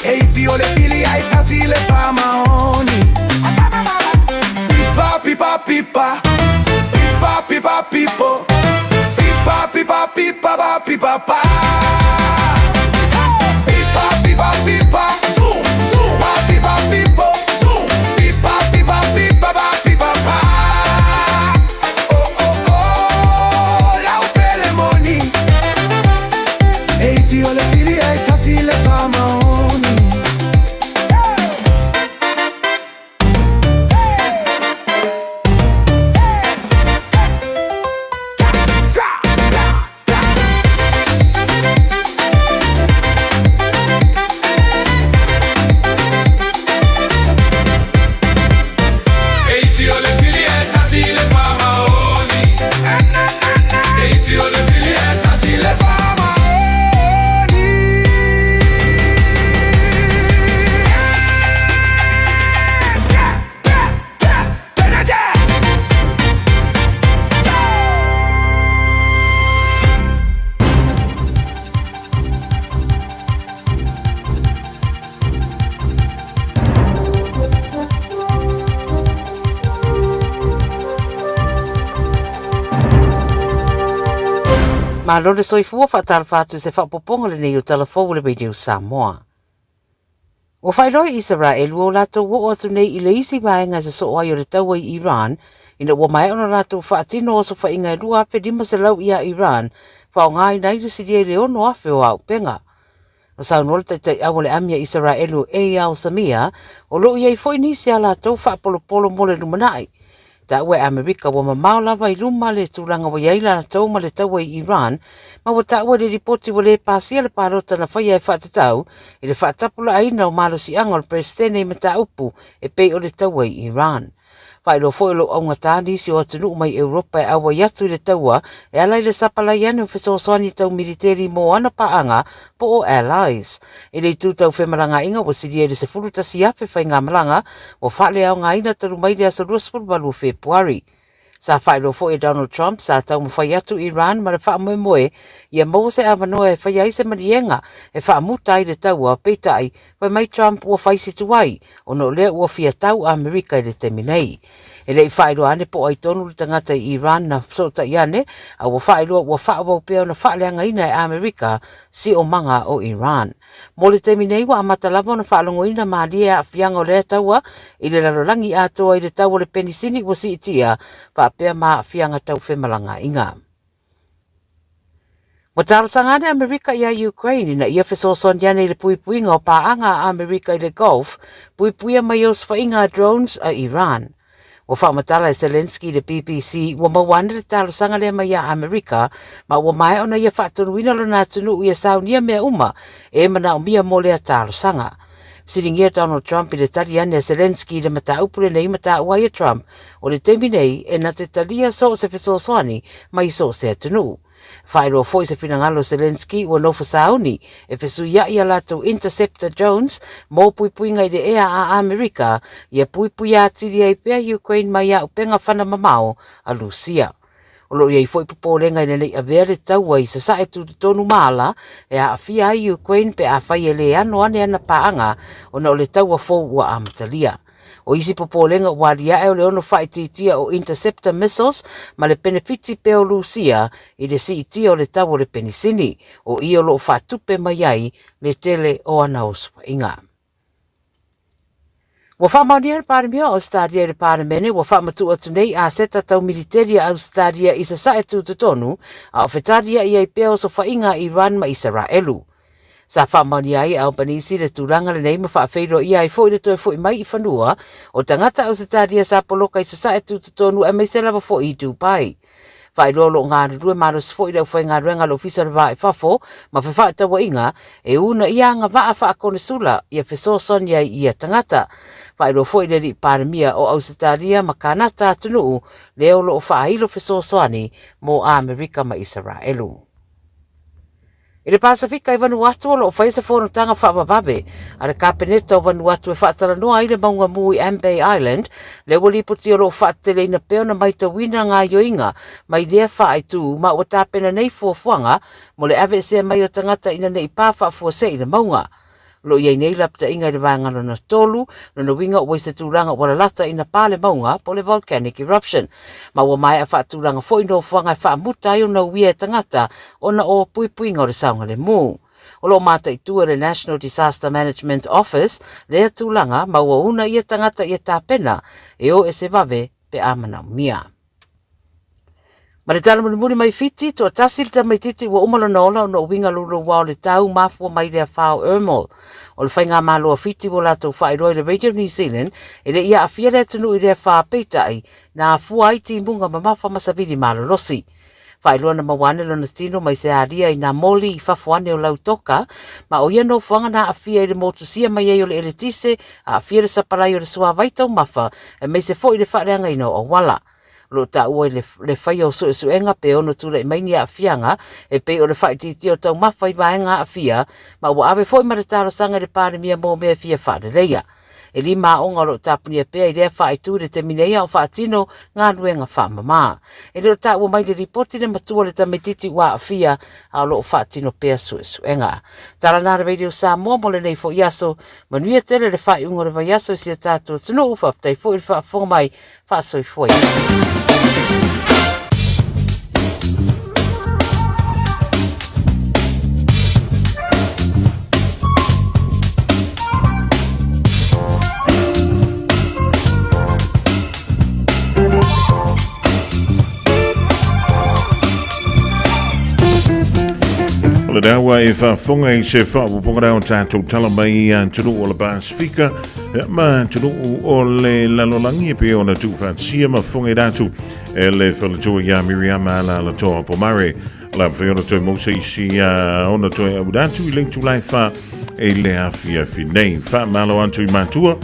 E iti o le fili ae tasi le faamaoni Pipa pipa pipa Pipa pipa pipo Pipa pipa pipa pa pipa pa Pipa pipa pipa Zoom zoom Pa pipa pipo Zoom Pipa pipa pipa pa pipa pa Oh oh oh Lau pele moni E iti o le fili ae tasi le faamaoni. Malo le soifua faatalofa atu i se faaopoopoga lenei o Tala Fou o le Radio Samoa. Ua faailoa e Isaraelu ua o latou oo atu nei i le isi vaega e sosoo ai o le taua i Iran ina ua maea ona latou faatino osofaiga e 2,500 iā Iran faaaogaina ai le silia i le 6,000 o auupega. Na saunoa le taitaiau o le ami a Isaraelu Eyal Zamir, o lo o i ai foi nisi a latou faapolopolo mo le lumanai. Taua e Amerika ua mamao lava i luma le tulaga ua i ai latou ma le taua i Iran, ma ua taua i le lipoti ua le pasia le palota na faia e faatatau i le faatapulaaina o malosiaga o le Peresetene i mataupu e pei o le taua i Iran. Faailoa foi o lo o augata nisi o atunuu mai Europa e auai atu i le taua e ala i le sapalai ane o fesoasoani tau militeri mō ana paaga po o allies. I le itu tau femalagaaiga ua silia i le 11,000 faigamalaga ua faaleaogaina talu mai le aso 28 o Fepuari. Sa faailoa foi e Donald Trump sa taumafai atu Iran ma le faamoemoe ia maua se avanoa e faia ai se maliega e faamuta ai le taua, peitai, fai mai Trump ua fai si tuai ona o lea ua fia tau Amerika i le taimi nei. E le i faailoa ane po o ai tonu le tagata i Iran na fesootai ane, a ua faailoa ua faaauau pea ona faaleagaina e Amerika siomaga o Iran. Mo le taimi nei ua amata lava ona faalogoina malie aafiaga o lea taua i le lalolagi atoa i le tau o le penisini ua siitia faapea ma aafiaga tau femalagaaiga. Ua talosaga ane Amerika iā Ukraine ina ia fesoasoani ane i le puipuiga o paaga a Amerika i le Gulf, puipuia mai osofaiga a drones a Iran. Ua faamatala e Zelenskyy i le BBC ua maua ane le talosaga lea mai iā Amerika ma ua maea ona ia faatonuina lona atunuu ia saunia mea uma e manaomia mo lea talosaga. Fesiligia Donald Trump i le tali ane a Zelenskyy i le mataupu lenei ma taua ai e Trump o le taimi nei e na te talia so o se fesoasoani mai so o se atunuu. Faailoa foi se finagalo o Zelenskyy ua nofo sauni e fesuia'i a latou Interceptor drones mo puipuiga i le ea a Amerika ia puipuia atili ai pea Ukraine mai auupega fana mamao a Lusia. O lo o i ai foi popolega ina nei avea le taua i sasae tutotonu ma ala e aafia ai Ukraine pe afai e le ano ane ana paaga ona o le taua fou ua amatalia. O isi popolega ua aliae o le ono faaitiitia o interceptor missiles ma le penefiti pea o Lusia i le siitia o le tau o le penisini, o i o lo o faatupe mai ai le tele o ana osofaiga. Ua faamaonia le Palemia o Ausetalia i le Palemene ua faamatuu atu nei aseta tau militeri a Ausetalia i sasae tutotonu a o fetaliai ai pea osofaiga a Iran ma Isaraelu. Sa faamaonia ai e Albanese le tulaga lenei ma faafeiloaia ai foi le toe foi mai i fanua o tagata Ausetalia sa poloka i sasae tutotonu aemaise lava foi i Dubai. Faailoa o lo o galulue malosi foi le aufaigaluega a le Ofisa o le Va i Fafo ma Fefaatauaiga e uunaia agavaa faakonesula ia fesoasoani ai i ia tagata. Faailoa foi le Alii Palemia o Ausetalia ma Kanata atunuu lea o lo o faailo fesoasoani mo Amerika ma Isaraelu. I le Pasefika i Vanuatu o lo o faia se fonotaga faavavave a le Kapeneta o Vanuatu e faatalanoa ai le mauga mu i Ambay Island, lea ua lipoti o lo o faateteleina pea ona maitauina gaoioiga mai lea faaitu ma ua tapena nei fuafuaga mo le aveesea mai o tagata ina ne i pa faafuasei le mauga. O lo o i ai nei lapataiga i le vaega lona tolu, lona uiga ua i se tulaga ua lalata ina pa le mauga po o le volcanic eruption. Ma ua maea faatulaga foi nofoaga e faamuta ai ona uia e tagata ona o puipuiga o le saogalemu. O lo o mataitu e le National Disaster Management Office lea tulaga ma ua una ia tagata ia tapena e o ese vave pe a manaomia. Ma le tala mulimuli mai Fiti, toatasi le tamaititi ua uma lona ola ona o uiga louloua o le tau mafua mai le afa o Ermal. O le faigamalo a Fiti ua latou faailoa i le Radio New Zealand e le i aafia le atunuu i le afa, peitai, na afua ai timuga mamafa ma savili malolosi. Faailoa na maua ane lona tino mai se alia i nā moli i fafo ane o Lautoka, ma o ia nofoaga na aafia i le motusia mai ai o le eletise, aafia le sapalai o le suavai taumafa, aemaise foi le faaleagaina o auala. O lo o taua i le, le faia o suesuega pe ono tulai mai ni aafiaga e pei o le faaitiitia o taumafa i vaega aafia, ma ua ave foi ma le talosaga i le Palemia mo mea e fia faaleleia. E lima aoga o lo o tapunia pea i lea faaitu i le taimi nei a o faatino galuega faamama. E le o taua mai le lipoti le matua o le tamaititi ua aafia a o lo o faatino pea suesuega. Tala na le Radio Samoa mo lenei foi aso. Manuia tele le faaiuga o le vaiaso i si o tatou atunuu. Faafetai foi i le faafofoga mai. Faasoifua ia. O le dawa e faafofoga i se faaopoopoga lea o tatou tala mai i atunuu o le Pasefika ma atunuu o le lalolagi e pei ona tuufaatasia ma fofoga atu e le faletua iā Miriama Alalatoa Pomare. O le a mafai ona toe maua se isi ona toe auina atu i le itula e 4 i le afiafi nei. Faamalo atu i matua.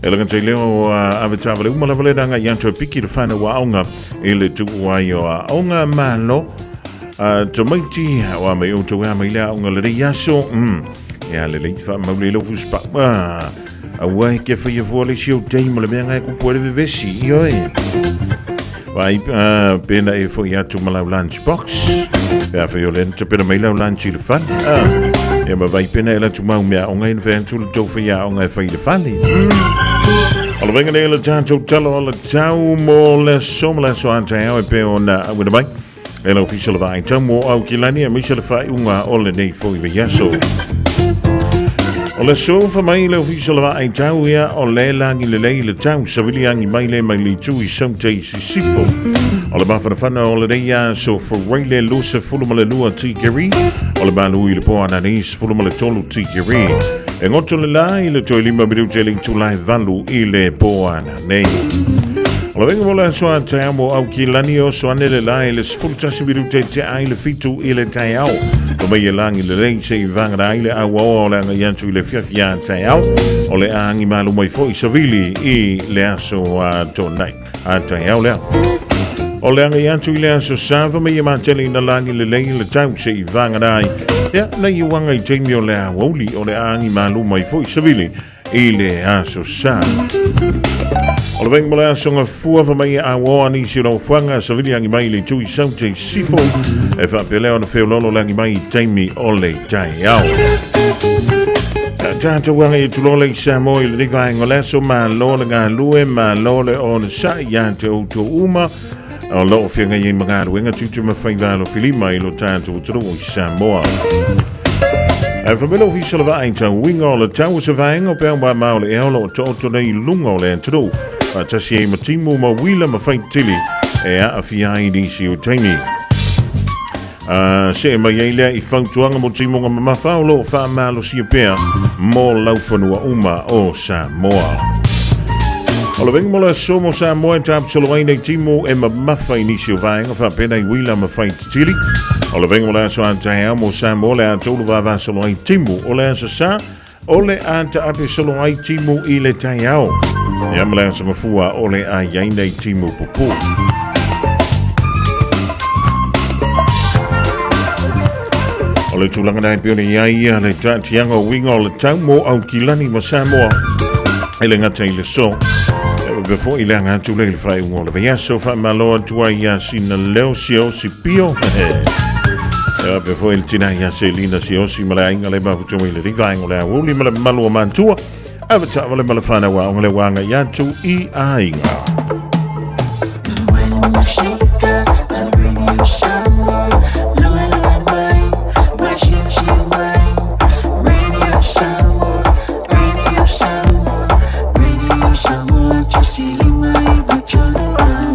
E laga tai leo ave taavale uma lava le ranga i atu e piki le whanau aoga i le tuu ai o aoga malo. Tamaiti o a mai outou e a mai le aoga le rei aso. E a le lei wha maule lau fuspa. Aua e ke whaia fua le si au tei mo le mea ngai kupu e le vevesi. I oi. Vai, pena e foi atu ma lau lunch box. Pe a whai o le te pena mai lau lunch i le whale. E ma vai pena e la tu mau mea o ngai na whai atu le tau whai a o ngai whai le whale. O le venga nei le tātou talo o le tau mo le so mo le so a te au e pe o na awina mai. E lau fisa le vaai tau mo au ki lani e misa le whaiunga o le nei foi ve yaso. O le so fa mai le ofisa le vaai tau ia o le langi le lei le tau savili angi mai le mai le tu i saute i sisifo. O le mafanafana o le nei aso foraile lusa fulu ma le lua tikeri. O le malu i le po ananis fulu ma le tolu tikeri. E ngoto le la i le toi lima minute le itulai valu i le po ananei. O le venga mo le aso a te amo au ki lani o so ane le la i le 11 minute te ai le fitu i le taeao. Ko mai e langi le lei se i vangara ai le au o le anga i atu i le fiafia a taeao. O le aangi malu mai foi savili i le aso a tōnai. A taeao lea. O le anga i atu i le aso sava mai e matele ina langi le lei le tau se i vangara ai. Ia, nei uanga i taimi o le aouli o le aangi malu mai foi savili i le aso sa. O le venga mo le aso nga fua fa mai a oa nisi o laufuanga savili angi mai le tui saute sifo e whaapea ona feololo le angi mai i taimi o le taeao. Tātou anga i tulola i Samoa i le rivaenga o le aso malo le galue malo le ona sa ia te outou uma o loo feagai ai ma galuega tiute ma faiva alofilima i lo tatou atunuu i Samoa. Ae fai mai le Ofisa o le Vaai Tauiga o le Tau o se vaega o peau māmā o le ea o lo o taoto nei i luga o le atunuu faatasi ai ma timu ma uila ma faitili e aafia ai nisi o taimi. See mai ai lea i fautuaga mo timuga mamafa o lo o faamalosia pea mo laufanua uma o Samoa. O le venga mo le aso mo Samoa e tapusalo ai nei timu e mamafa i nisi o vaega faapena i uila ma faititili. O le venga mo le aso a taeao mo Samoa le a tolu vavasalo ai timu o le aso sa o le a taape solo ai timu i le taeao. Ia ma le aso mafua o le a iai nei timu pupu. O O le tulaga na e pei ona i ai ia le taatiaga o uiga o le tau mo Aukilani ma Samoa e le gata i le so. E faapea foi le aga atu lea i le faaiuga o le vaiaso faamalo atu ai ia Sina Leo Siosi Pio. E faapea foi le tina ia Selina Siosi ma le aiga le mafutoa i le vaega o le aoauli ma le mamalu o Mantua. Ava taavale ma le whanau aoga le wanga i atu i aiga.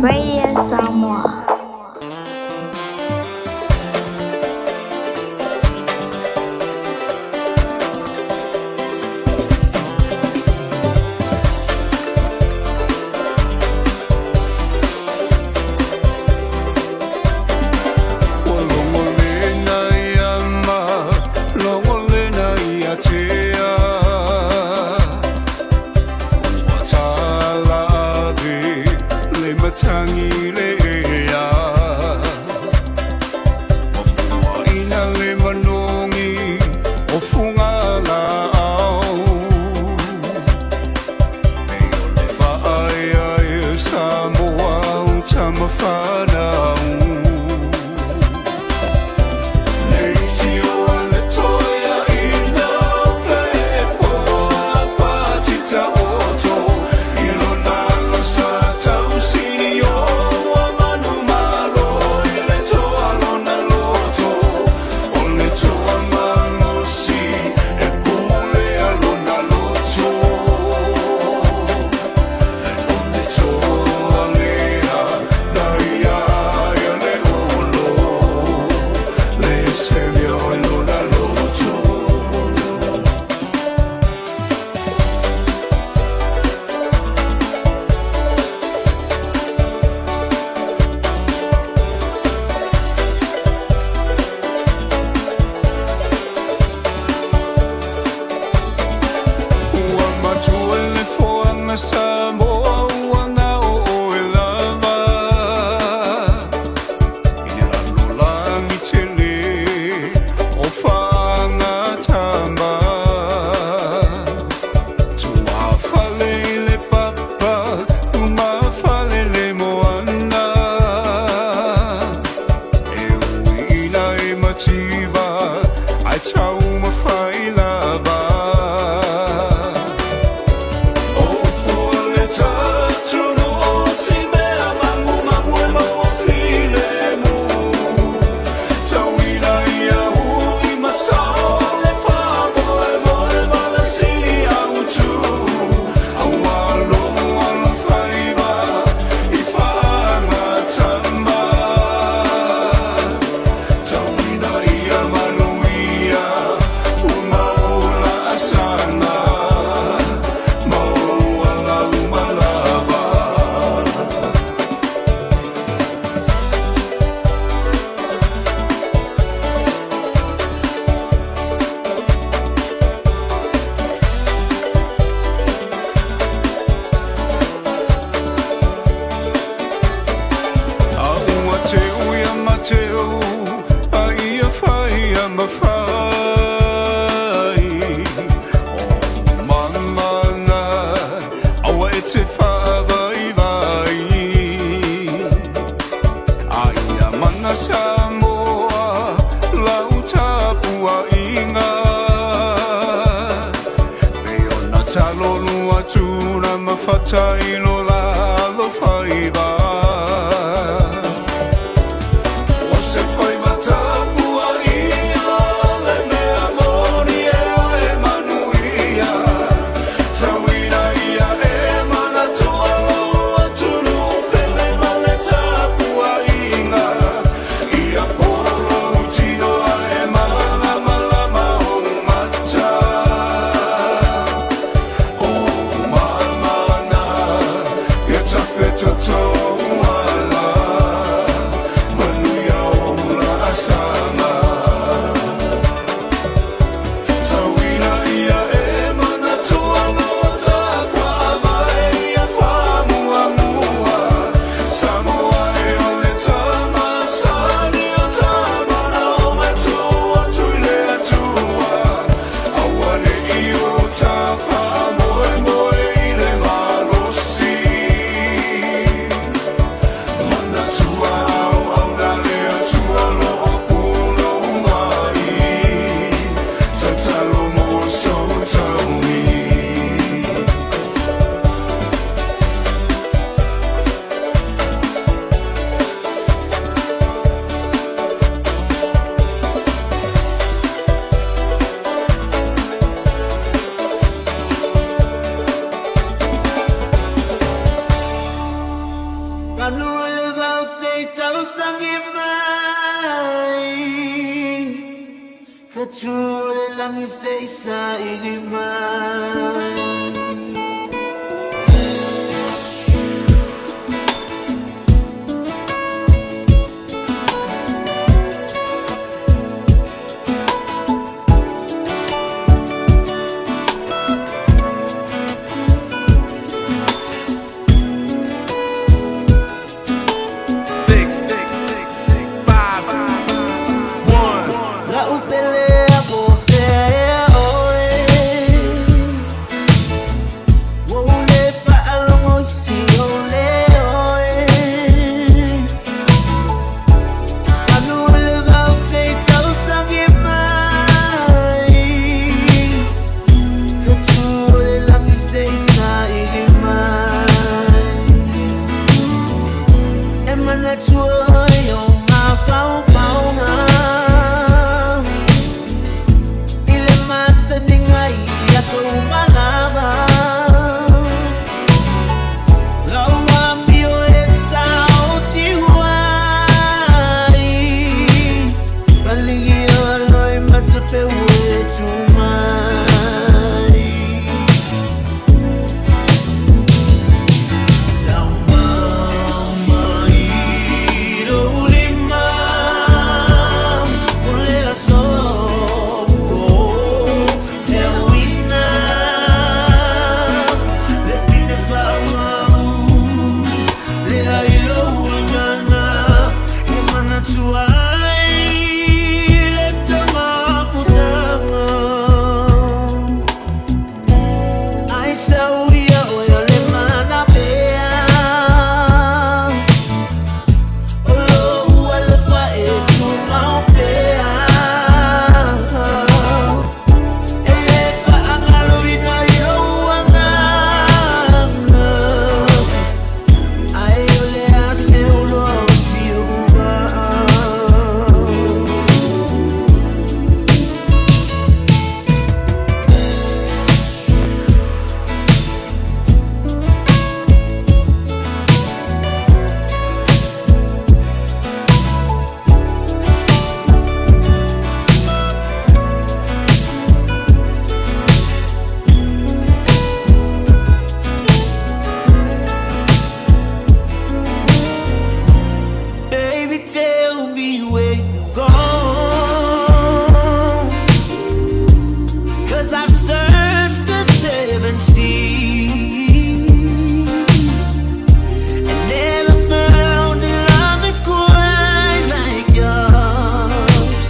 Radio Samoa. Ua logolena ia ma logolena ia tea. Ua tala ave le matangi le ea. Ua puaina le manogi o fuga laau. E o le faaeaea Samoa o tama fanau. Ua matua le foaga Samoa ua gao oe lava. I le lalolagi tele o faagatama. Tuafale i le papa, lumafale le moana. E uiina e mativa, ae taumafai lava. O le tatunu o si mea mamu mamu e maua filemu. Tauina ia uli masao le whamoe moe ma le sini autu. Aua logo alo faiva i faagatama. Tauina ia manuia ua asaga. Maua lau malava. A ua teu ia Mateo, a ia fai ia mafai. O mamana, aua e te faavaivai. A ia mana Samoa, lau tapuaiga. E ona talolu atu na mafata i lo lalo faiva. O se faiva tapuaia le mea moni e oe manuia. Tauina ia e manatua lou atunuu pele ma le tapuaiga. Ia polo tino ae malamalama ou mata. O mamana, ia tafetoto. Ka tū o le langi se i saili mai. La'u pele a po o fea ea ʻoe. Ua ou le faalogo i si ou leo e. Manu o le vao se i tausagi mai. Ka tū o le lagi se i saili mai. E manatua ʻoe i ou mafaufauga i le masaniga i aso uma lava. Lau amio e saotiu ai, Paligi o loi matapeu e tu mai. Lau mama i lou lima o le aso ua teuina le pine faamau lea i lou agaga e manatua ai le tama putaga. Ai sau ia oe o le mana pea o lou alofa e tumau pea. E le faagaloina i lou agaga ai o le a se uloa o si ou vaa. Baby, tell me where you gone. 'Cause I've searched the seven seas and never found a love that's quite like yours.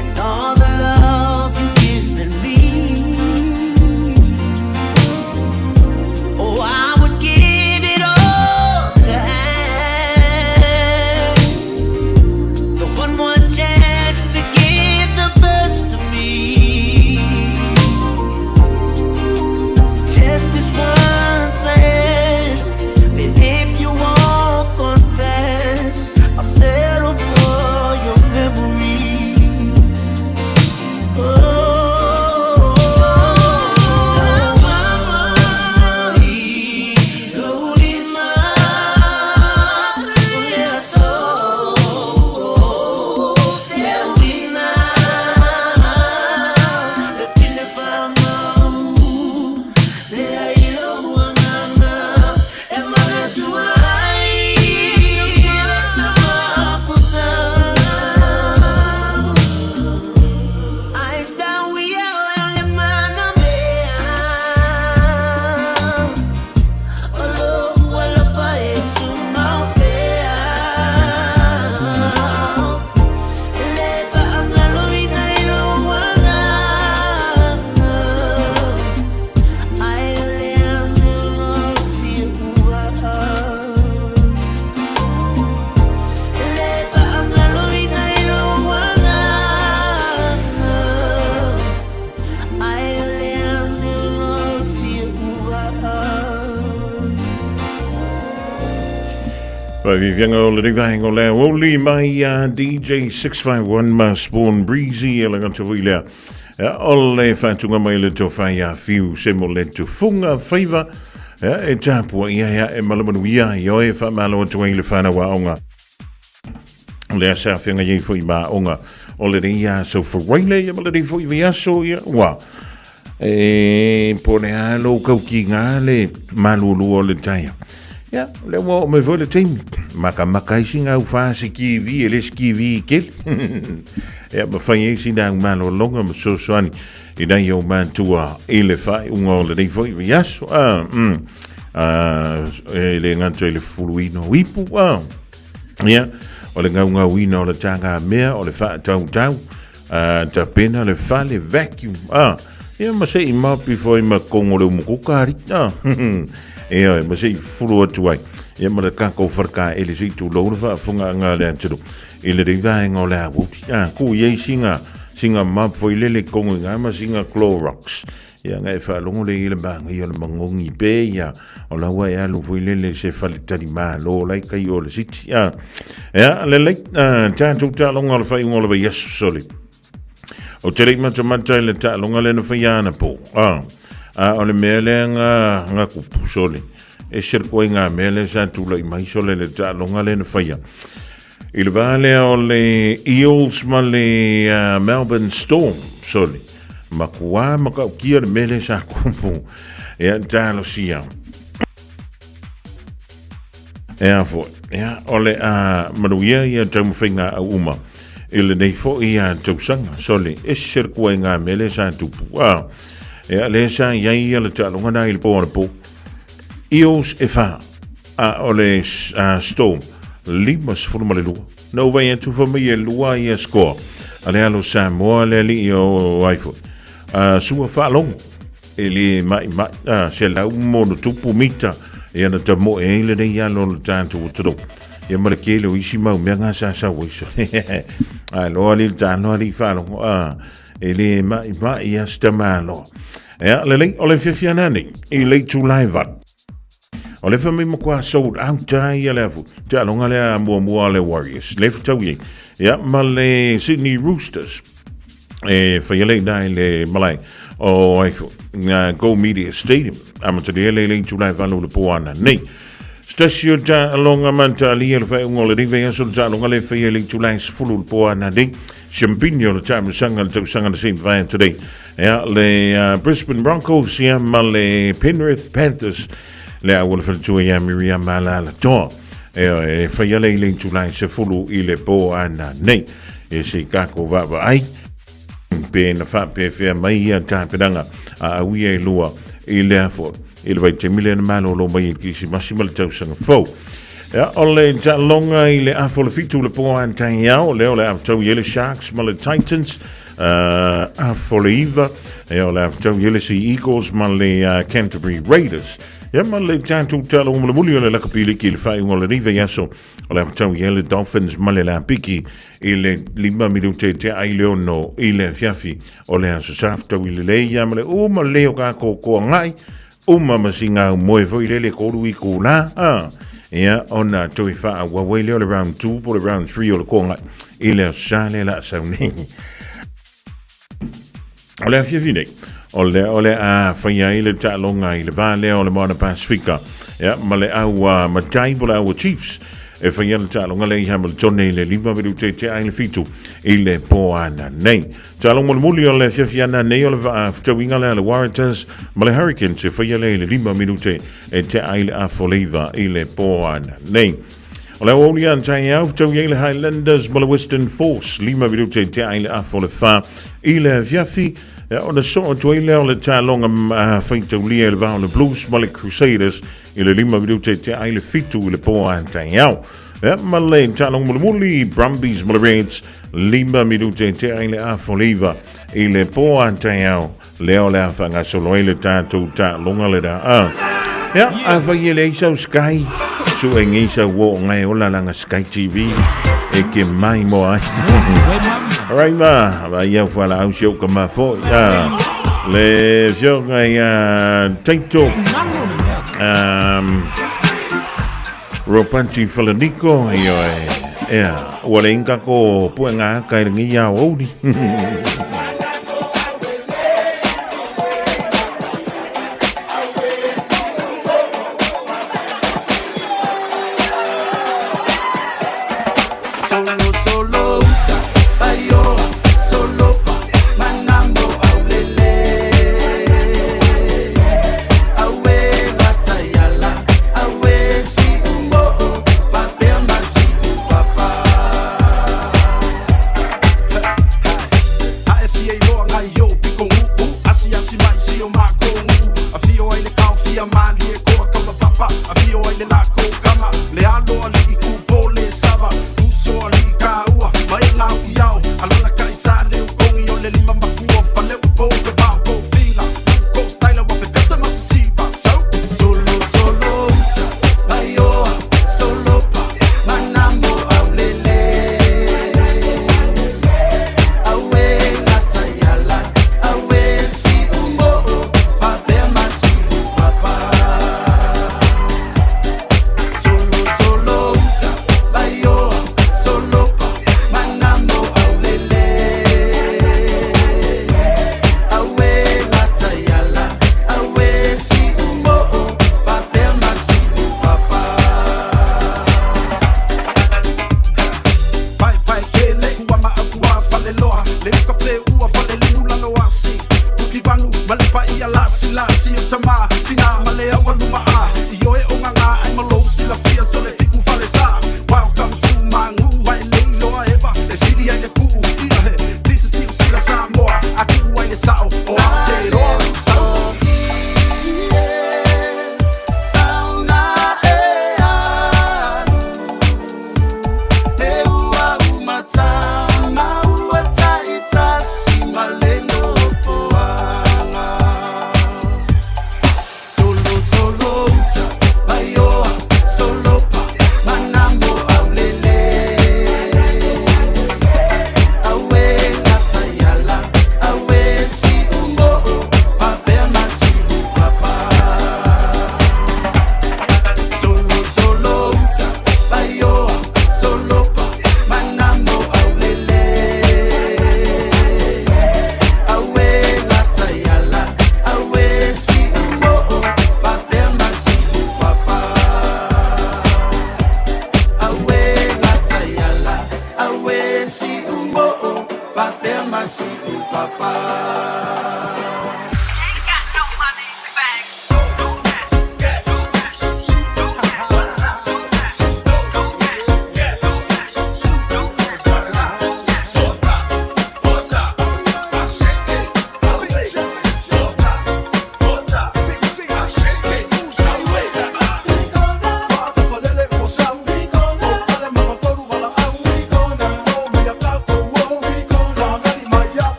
And all the love you've given me, oh, I would give it all to have the one more chance to give the best of me. Just this once I ask, but if you won't confess, I'll settle for your memory. Oh, mama, lou lima, o le aso teuina, le pine faamau lea i lou agaga e manatua ai le tamaputaga. Ai sau ia oe o le mana mea o lou alofa e tumau pea. E le faagaloina i lou agaga ai o le a se uloa o si ou vaa. E le faagaloina i lou agaga ai o le a se uloa o si ou vaa. Faaviaviaga o lenei vaega o le aoauli mai a DJ 651 ma Spawn Breezy e lagata foi lea. O le faatuga mai le tofa ia Fiu se mo le tufunga faiva e tapua ia ia e malamanuia i oe faamalo atu ai le whanau aoga. Lea sa afeagai ai foi ma aoga. o lenei aso Faraile ia ma lenei foi vaiaso ia ua e po o le a lou kaukiga le malulu o le taia. Ia, o lea ua oo mai foi le taimi. Makamaka ai sina au fasi TV, e le se TV kele. Ia, ma fai ai sina au malologa ma fesoasoani i nai ou matua i le faaiuga o lenei foi vaiaso. Ah, Ah, e le gata i le fuluina o ipu. Ah, ia, o le gaugauina o le tagamea, o le faatautau, tapena le fale vacuum. Ah, ia ma se i mapi foi ma kongo le umukuka ari. Ah, ia, ma se i fulu atu ai. Ia ma le kako wharka e le se i tūlou le whaafunga anga le aturu. I le rivaenga o le awuti. Ah, ku iei singa, singa map foi lele kongo i ngā ma singa Clorox. Ia nga e faalogo le i le māngai o le magogi pe ia o la ua e alu foi lele se faletali malo lai kai o le siti. A, ia, lelei, tatou taaloga o le faaiuga o le vaiaso sole. O te lei matamata i le taaloga lea na faia anapo. A, a o le mea lea nga, nga kupu sole. E se le koe ngā mea lea sa tula'i mai sole le taaloga lea na faia. I le vā lea o le Eels ma le Melbourne Storm, sole, makuā matautia le mea lea sa kupu. Ia, talosia. Ea foi, ia, o le a manuia ia taumafaiga au uma i lenei foi ia tausaga, sole, ese le koe ngā mea lea sa tupu. A, ia, lea sa i ai ia le taaloga na i le pō anapo. Eels e whā, a o le Storm, 52. Na ou vai atu fa mai e lua ia score. A le alo Samoa le alii o ai foi. Sua faalogo e le mai mai a se lau mo no tupu mita e ana ta mo e le nei alo le tātou o toro. Ia ma le kele o isi mau mea ngā sa sa waiso. A loa li le tānoa li faalogo. A e le mai mai ia stamalo. Ea, lelei, o le fiafia nani, i le itula e valu. O le whamai makuā sold out ai ia le afu. Te alonga lea muamua le Warriors. Le futau i. Ia, ma le Sydney Roosters. E whaia le ina i le malae o ai fo. Ngā Go Media Stadium. Amatalia le le itula e valu le poana nei. Stasio ta alonga manta alia le whaeunga o le rive aso le ta alonga le whaia le itula e sefulu le poana nei. Champignon le tausaga le tausaga na sei mavae today. Ia, le Brisbane Broncos ia ma le Penrith Panthers le au o le faletua ia Miriam Alaalatoa. E, e whai ale i le itula e sefulu i le pō ana nei. E se kako vaavaai pe na whaapewhea mai ia tāpenanga a au ia e lua i le afo i le vaitaimi lea na malōlō mai i le Kirisimasi ma le tausaga fou. Ia, o le taaloga i le afa o le fitu le pō a taeao, lea o le a fetau i ai le Sharks ma le Titans, afa o le iva, ia o le a fetau i ai le Sea Eagles ma le Canterbury Raiders. Ia ma le tatou taaloga mulimuli o le lakapi liki i le faaiuga o lenei vaiaso, o le a fetau i ai le Dolphins ma le Lapiki i le 5 minute te ai le 6 i le afiafi o le aso sa fetau i le lei ia ma le uma lelei o kākou koagai uma ma singa au moe foi lele kolu i kula a ia ona toe faaauau ai lea o le round 2 po o le round 3 o le koagai i le aso sa lea la a sau nei. O le afiafi nei, o le, o le a faia ai le taaloga i le va lea o le Moana Pasifika ia, ma le au a Matai po le au a Chiefs e faia le taaloga lea i Hamilton i le 5 minute te ai le 7 i le pō ana nei. Taaloga mulimuli o le afiafi ana nei o le vaafetauiga lea a le Waratahs ma le Hurricanes e faia lea i le 5 minute e te ai le afoleiva i le pō ana nei. O le aoauli a taeao, fetaui ai le Highlanders ma le Western Force, 5 minute te ai le afa o le whā i le afiafi. Ia, ona soo atu ai lea o le taaloga faitaulia i le va o le Blues ma le Crusaders i le 5 minute te ai le 7 i le pō a taeao. Ia, ma le taaloga mulimuli, Brumbies ma le Reds, 5 minute te ai le afa o le 9 i le pō a taeao. Lea o le a faagasolo ai le tatou taaloga le la. A. Ia, a fai e leai sau Sky, sue nei sau uo o ngai ola langa Sky TV, e ke mai mo ai. Alright ma, va ia whala au si o ka ma foi. A, le fioga ia Taito, Ropanti Falaniko, ioe, ea, ua le inga ko puenga aka i rangi ia o uri. Solo, solo, uta, paioa.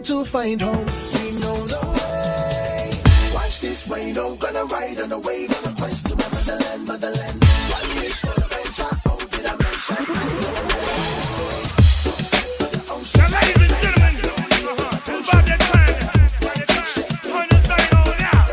to find home, we know the way. Watch this rain, oh, gonna ride on a wave on a quest to my motherland, motherland. One wish for the venture, oh, did I mention? I know Now, ladies and gentlemen, it's about that time. Turn this thing on out.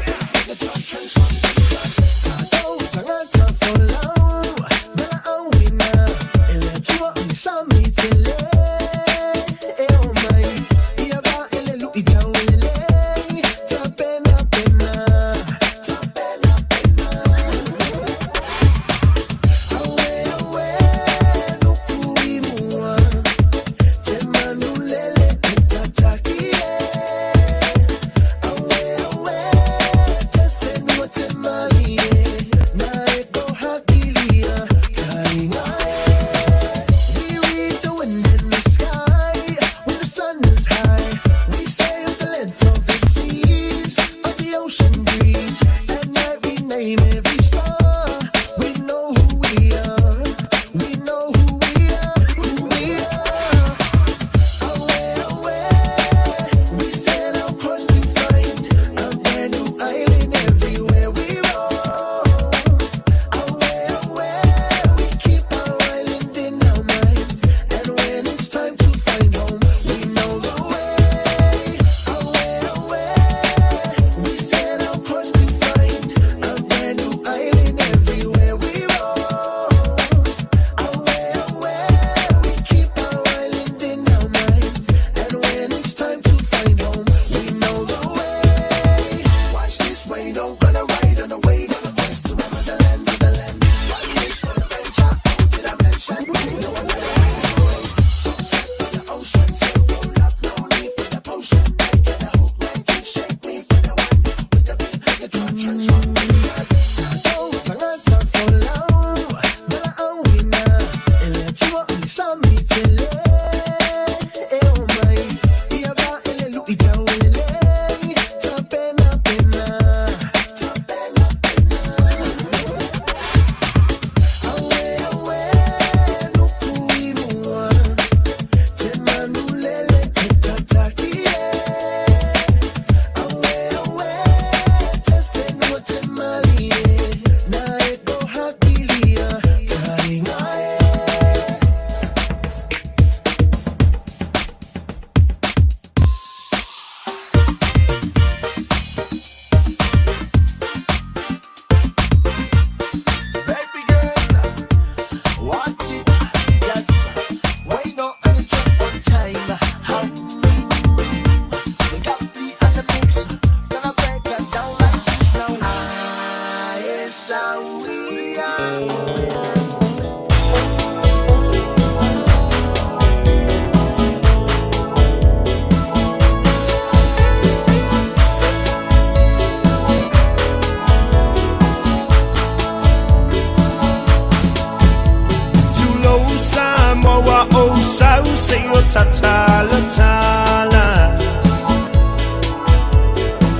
We read the wind in the sky when the sun is high. We sail the length of the seas, of the ocean breeze. At night we name every star. We know who we are. We know who we are. Who we are. Away, away. We set our course to find a brand new island everywhere we roam. Away, away, we keep our island in our mind. And when it's time to find home, we know the way. Away, away, we set our course to find a brand new island everywhere we roam. Away, away, we keep our island in our mind. And when it's time to find home, we know the way. Watch this rain, oh, gonna ride on a wave on a quest to my motherland, motherland. One wish for the venture, oh, did I mention? We know another way. Sunset for the ocean, so roll up, no need for the potion. I get a hook, magic, shake me for the one. With the beat, the drum transform. Baby girl, watch it. Yes, why not on the track one time? We got me on the mix. Gonna break us down like this now. Ah, yes, we are. Tulou Samoa o sau se o tatala tala.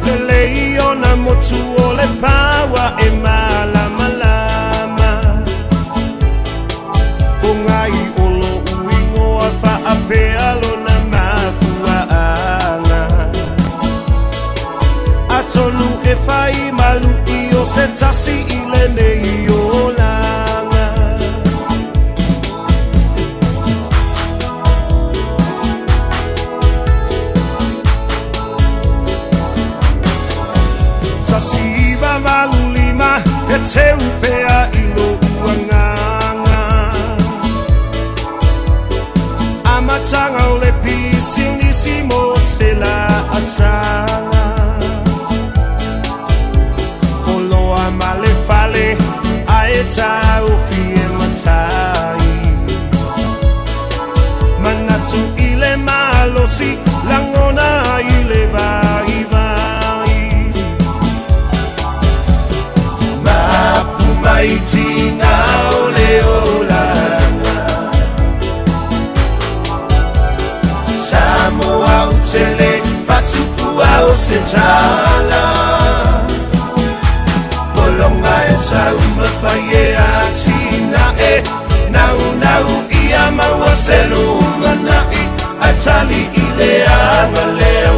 Lelei ona motu o le pawa e malama lama. Ponga i olo uingoa faapea lona mafuaanga. Atonu e fai malu i o se tasi i lenei olaga. 1985 e teu pea i lo uanganga. Amatanga o le pisinisi mo se la asanga. Poloa ma le fale a e taufi e matai. Manatu i le malosi langona i le vai vai. Mapu mai tina o le olaga. Samoa o tele fatupua o se tala. Polonga e taumafai e atina e nau nau ia maua se lumanai. Ae tali i le aga lea.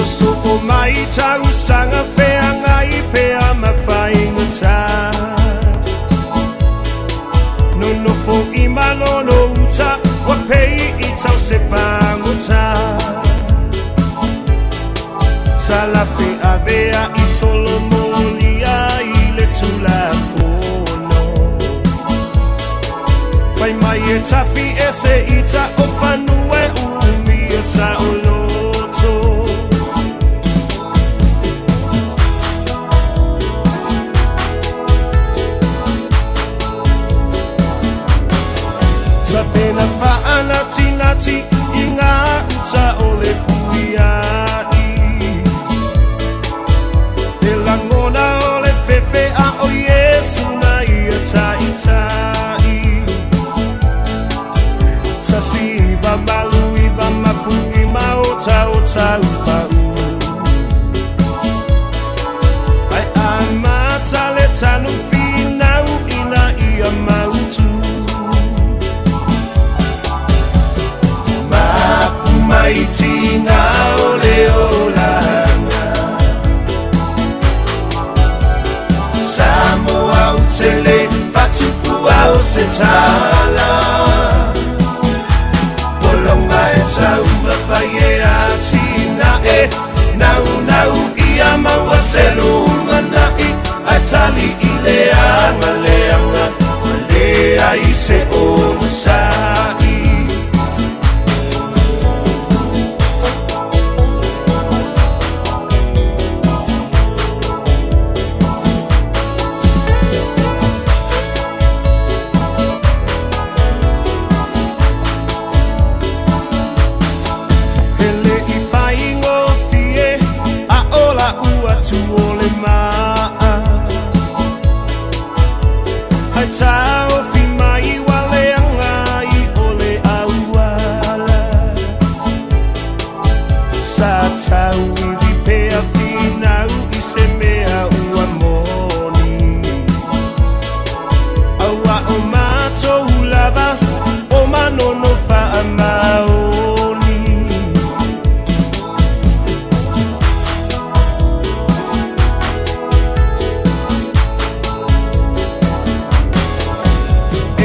Sosoo mai tausaga feagai pea ma faigata Nonofo i Manono uta ua pei i tau se pagota Talafe avea i solomolia i le Tulafono Fai mai e tafi ese ita o fanua e umia saoloto Tapena faanatinati i ngā uta o le puiai E lagona o le fefe a o Iesu na ia taitai 1989 mapu i maotaota upau Ae amata le tanu finau ina ia mautu Mapu mai tiga o le olaga Samoa ou te le faatupua o se tala Pologa e taumafai e atinae Naunau ia maua se lumanai Ae tali i le aga leaga Ua leai se onosai E le i faigofie a o la'u atu o le ma'a Ae taofi mai ua leaga i o le auala Sa tauivi pea finau i se mea ua moni Aua o matou lava o Manono faamaoni.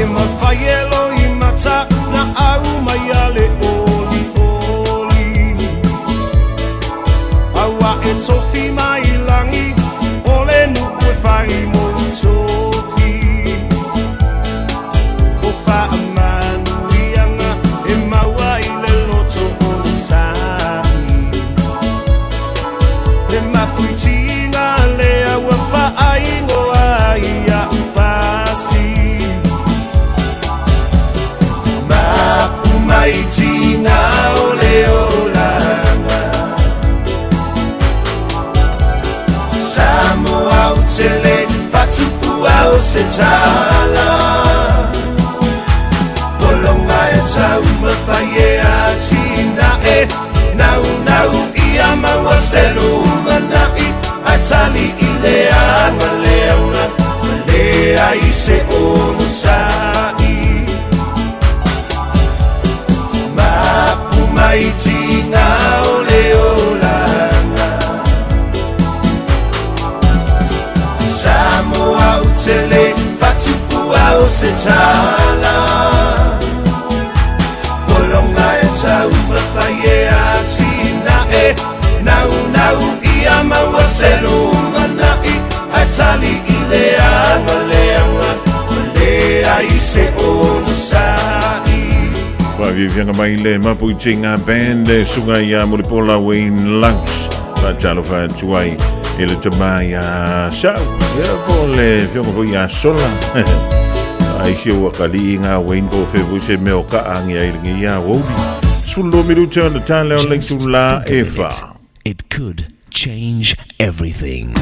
E mafai e loimata na au mai a le olioli Aua e tofi mai lagi o le nuu e fai mou tofi O faamanuiaga e maua i le loto onosai Le mapuitiga lea ua faaigoa ai a'u pasi Mapu mai tiga o le olaga Samoa ou te le faatupua o se tala Pologa e taumafai e atinae Naunau ia maua se lumanai Ae tali i le aga leaga Ua leai se onosai Mapu mai tiga o le olaga Samoa ou te le faatupua o se tala Pologa e taumafai e atinae Naunau ia maua se lumanai Ae tali i le aga leaga Ua leai se onosai Faafiafiaga mai le Mapuitiga Band e susuga ia Mulipola Wayne Laus. Faatalofa atu ai i le tama ia Sau. Ia po o le afioga foi ia Sola. Ai si ua kalii ngā Wayne po o fea foi se mea o kaagia ai lenei aoauli. 12 minute ona tala o le Just itula think a e fa. minute. It could change everything.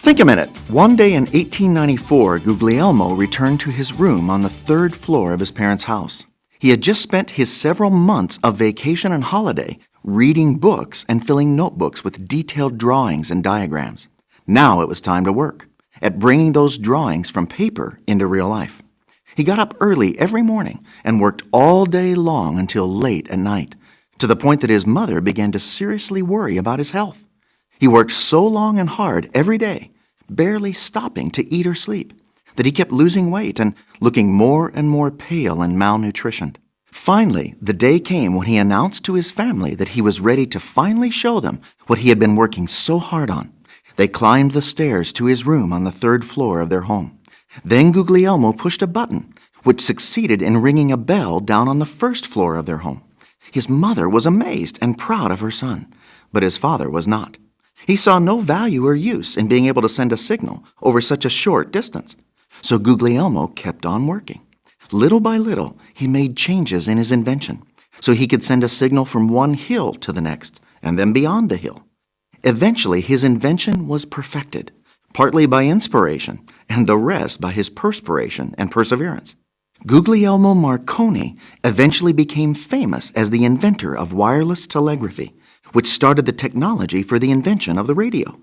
Think a minute. One day in 1894, Guglielmo returned to his room on the third floor of his parents' house. He had just spent his several months of vacation and holiday reading books and filling notebooks with detailed drawings and diagrams. Now it was time to work at bringing those drawings from paper into real life. He got up early every morning and worked all day long until late at night, to the point that his mother began to seriously worry about his health. He worked so long and hard every day, barely stopping to eat or sleep, that he kept losing weight and looking more and more pale and malnutritioned. Finally, the day came when he announced to his family that he was ready to finally show them what he had been working so hard on. They climbed the stairs to his room on the third floor of their home. Then Guglielmo pushed a button, which succeeded in ringing a bell down on the first floor of their home. His mother was amazed and proud of her son, but his father was not. He saw no value or use in being able to send a signal over such a short distance. So Guglielmo kept on working. Little by little, he made changes in his invention so he could send a signal from one hill to the next and then beyond the hill. Eventually, his invention was perfected, partly by inspiration and the rest by his perspiration and perseverance. Guglielmo Marconi eventually became famous as the inventor of wireless telegraphy, which started the technology for the invention of the radio.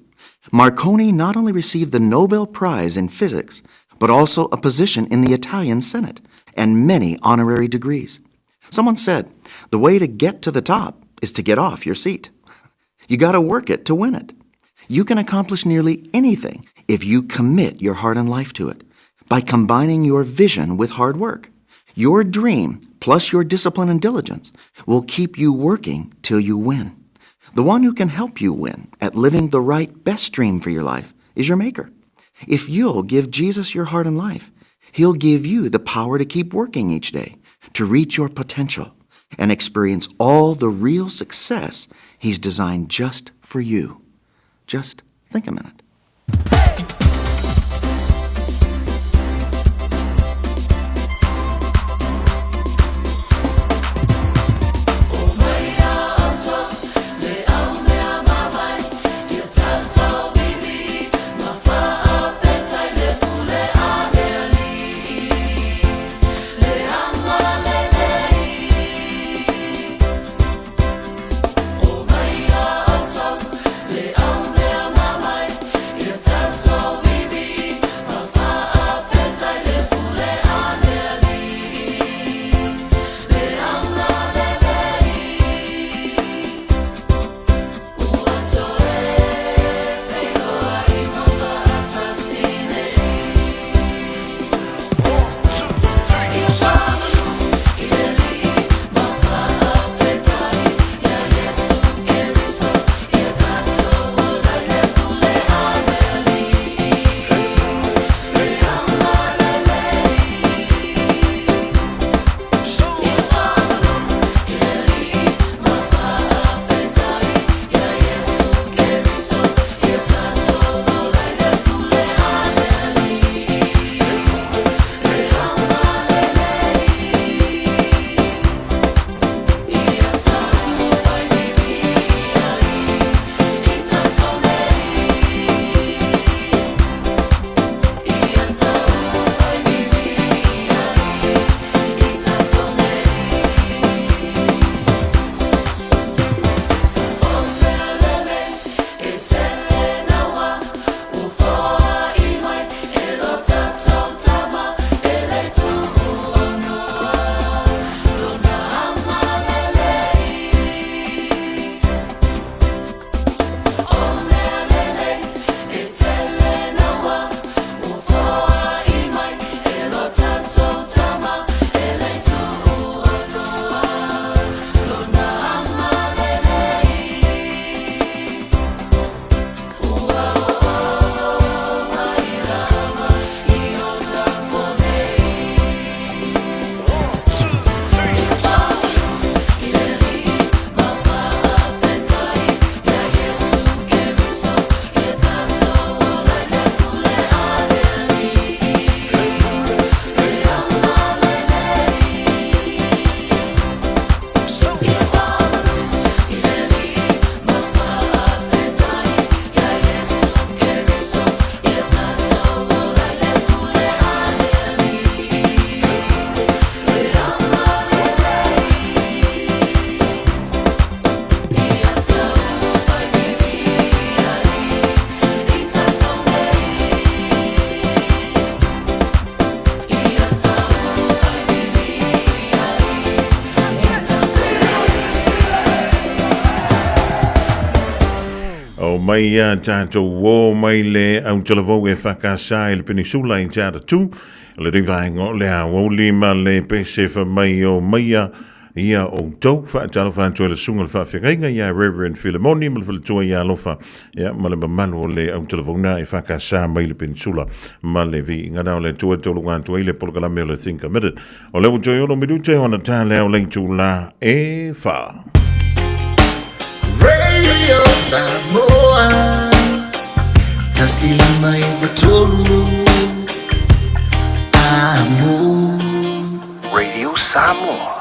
Marconi not only received the Nobel Prize in Physics, but also a position in the Italian Senate and many honorary degrees. Someone said, the way to get to the top is to get off your seat. You got to work it to win it. You can accomplish nearly anything if you commit your heart and life to it by combining your vision with hard work. Your dream plus your discipline and diligence will keep you working till you win. The one who can help you win at living the right best dream for your life is your maker. If you'll give Jesus your heart and life, he'll give you the power to keep working each day, to reach your potential, and experience all the real success he's designed just for you. Just think a minute. mai ia tatou ō mai le autalavou e whakasa i le penisula i te atatū, le rivaenga o le aoauli ma le pese fa mai o maia ia outou. Faatalofa atu ai le susuga i le faafeagaiga ia Reverend Filemoni ma le faletua ia Alofa, ia, ma le mamalu o le autalavou e FKS mai le Peninsula ma le viiga o le Atua e tauluga atu ai le polokalame o le Think a Minute. O lea ua toe 6 minute ona tā lea o le itula e 4. Radio Samoa 153 Amo. Radio Samoa.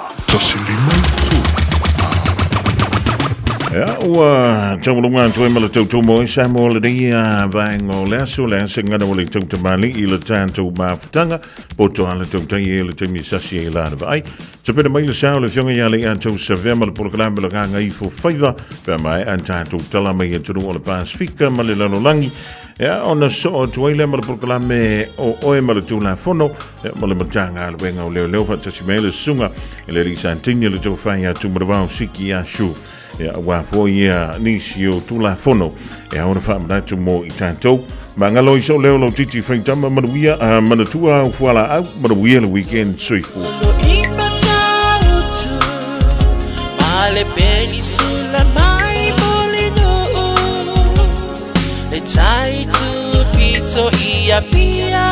Ia, ua tauluga atu ai ma le tautumo i Samoa lenei vaega o le aso, le ase gana o le tautamali i le tatou mafutaga, poto a le tautai e le taimi sasi e la vaai. Tapena mai le sao le fionga ia le atou savea ma le polokalame le ganga ifo faiva, pe mai an tatou tala mai atunuu o le Pasifika ma le lalolagi. Ia, ona soo atu ai lea ma le polokalame o oe ma le Tulafono, ia, ma le Matagaluega o Leoleo faatasi mai le susuga i le alii Santini le tofai ia Tumanavao Siki Asu. Ia, aua foi ia nisi o Tulafono e ao ona faamanatu mo i tatou. Magalo i soo leo lau titi faitama manuia, manatua au fualaau, manuia le weekend soifua. Le tai pito i Apia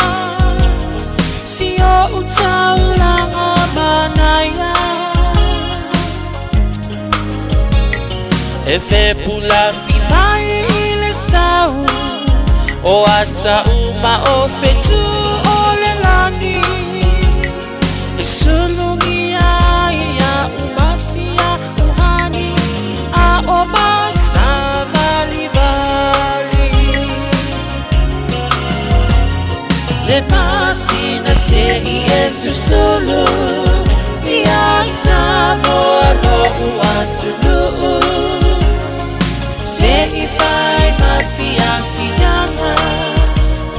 Si o utaulanga manaia E fe pula fi mai i le sau O ata uma o fetu o le lani E sulungi ai ia umasia uhani A o masa vali vali Le pasina se i e susulu Ia Samoa lo uatunuu Se i fai ma fia fianga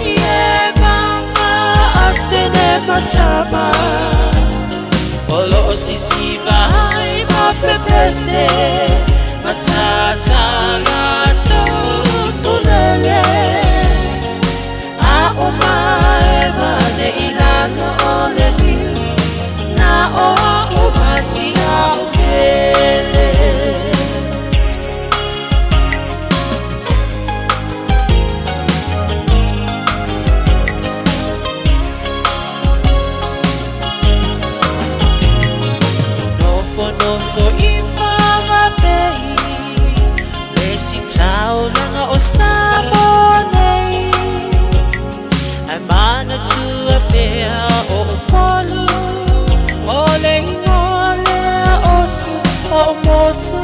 I e manga atene matama O lo o sisiva ai ma pepese Matata la tau A o mai ma ne ilano o le niu Na o a o masi a o pele. Nofo nofo i whangapei Le si taulanga o Samoa nei Ai mana tua pea o Upolu O le ingoa lea o su o motu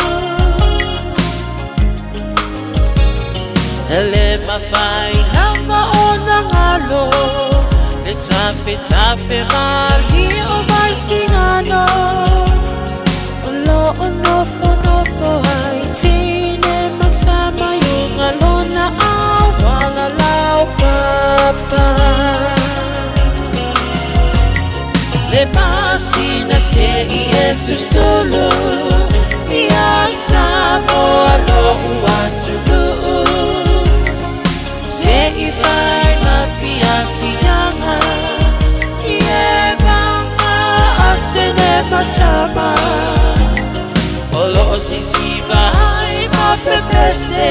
Hele mawhai lava o nangalo Le tafe tafe mali o mai singano O lo o nofo nofo ai tine matama yunga lona awala lau papa Le pasina se i e susulu Ia Samoa lo uatunuu Se i fai ma fia fianga I e manga atene matama O lo o sisiva ai ma pepese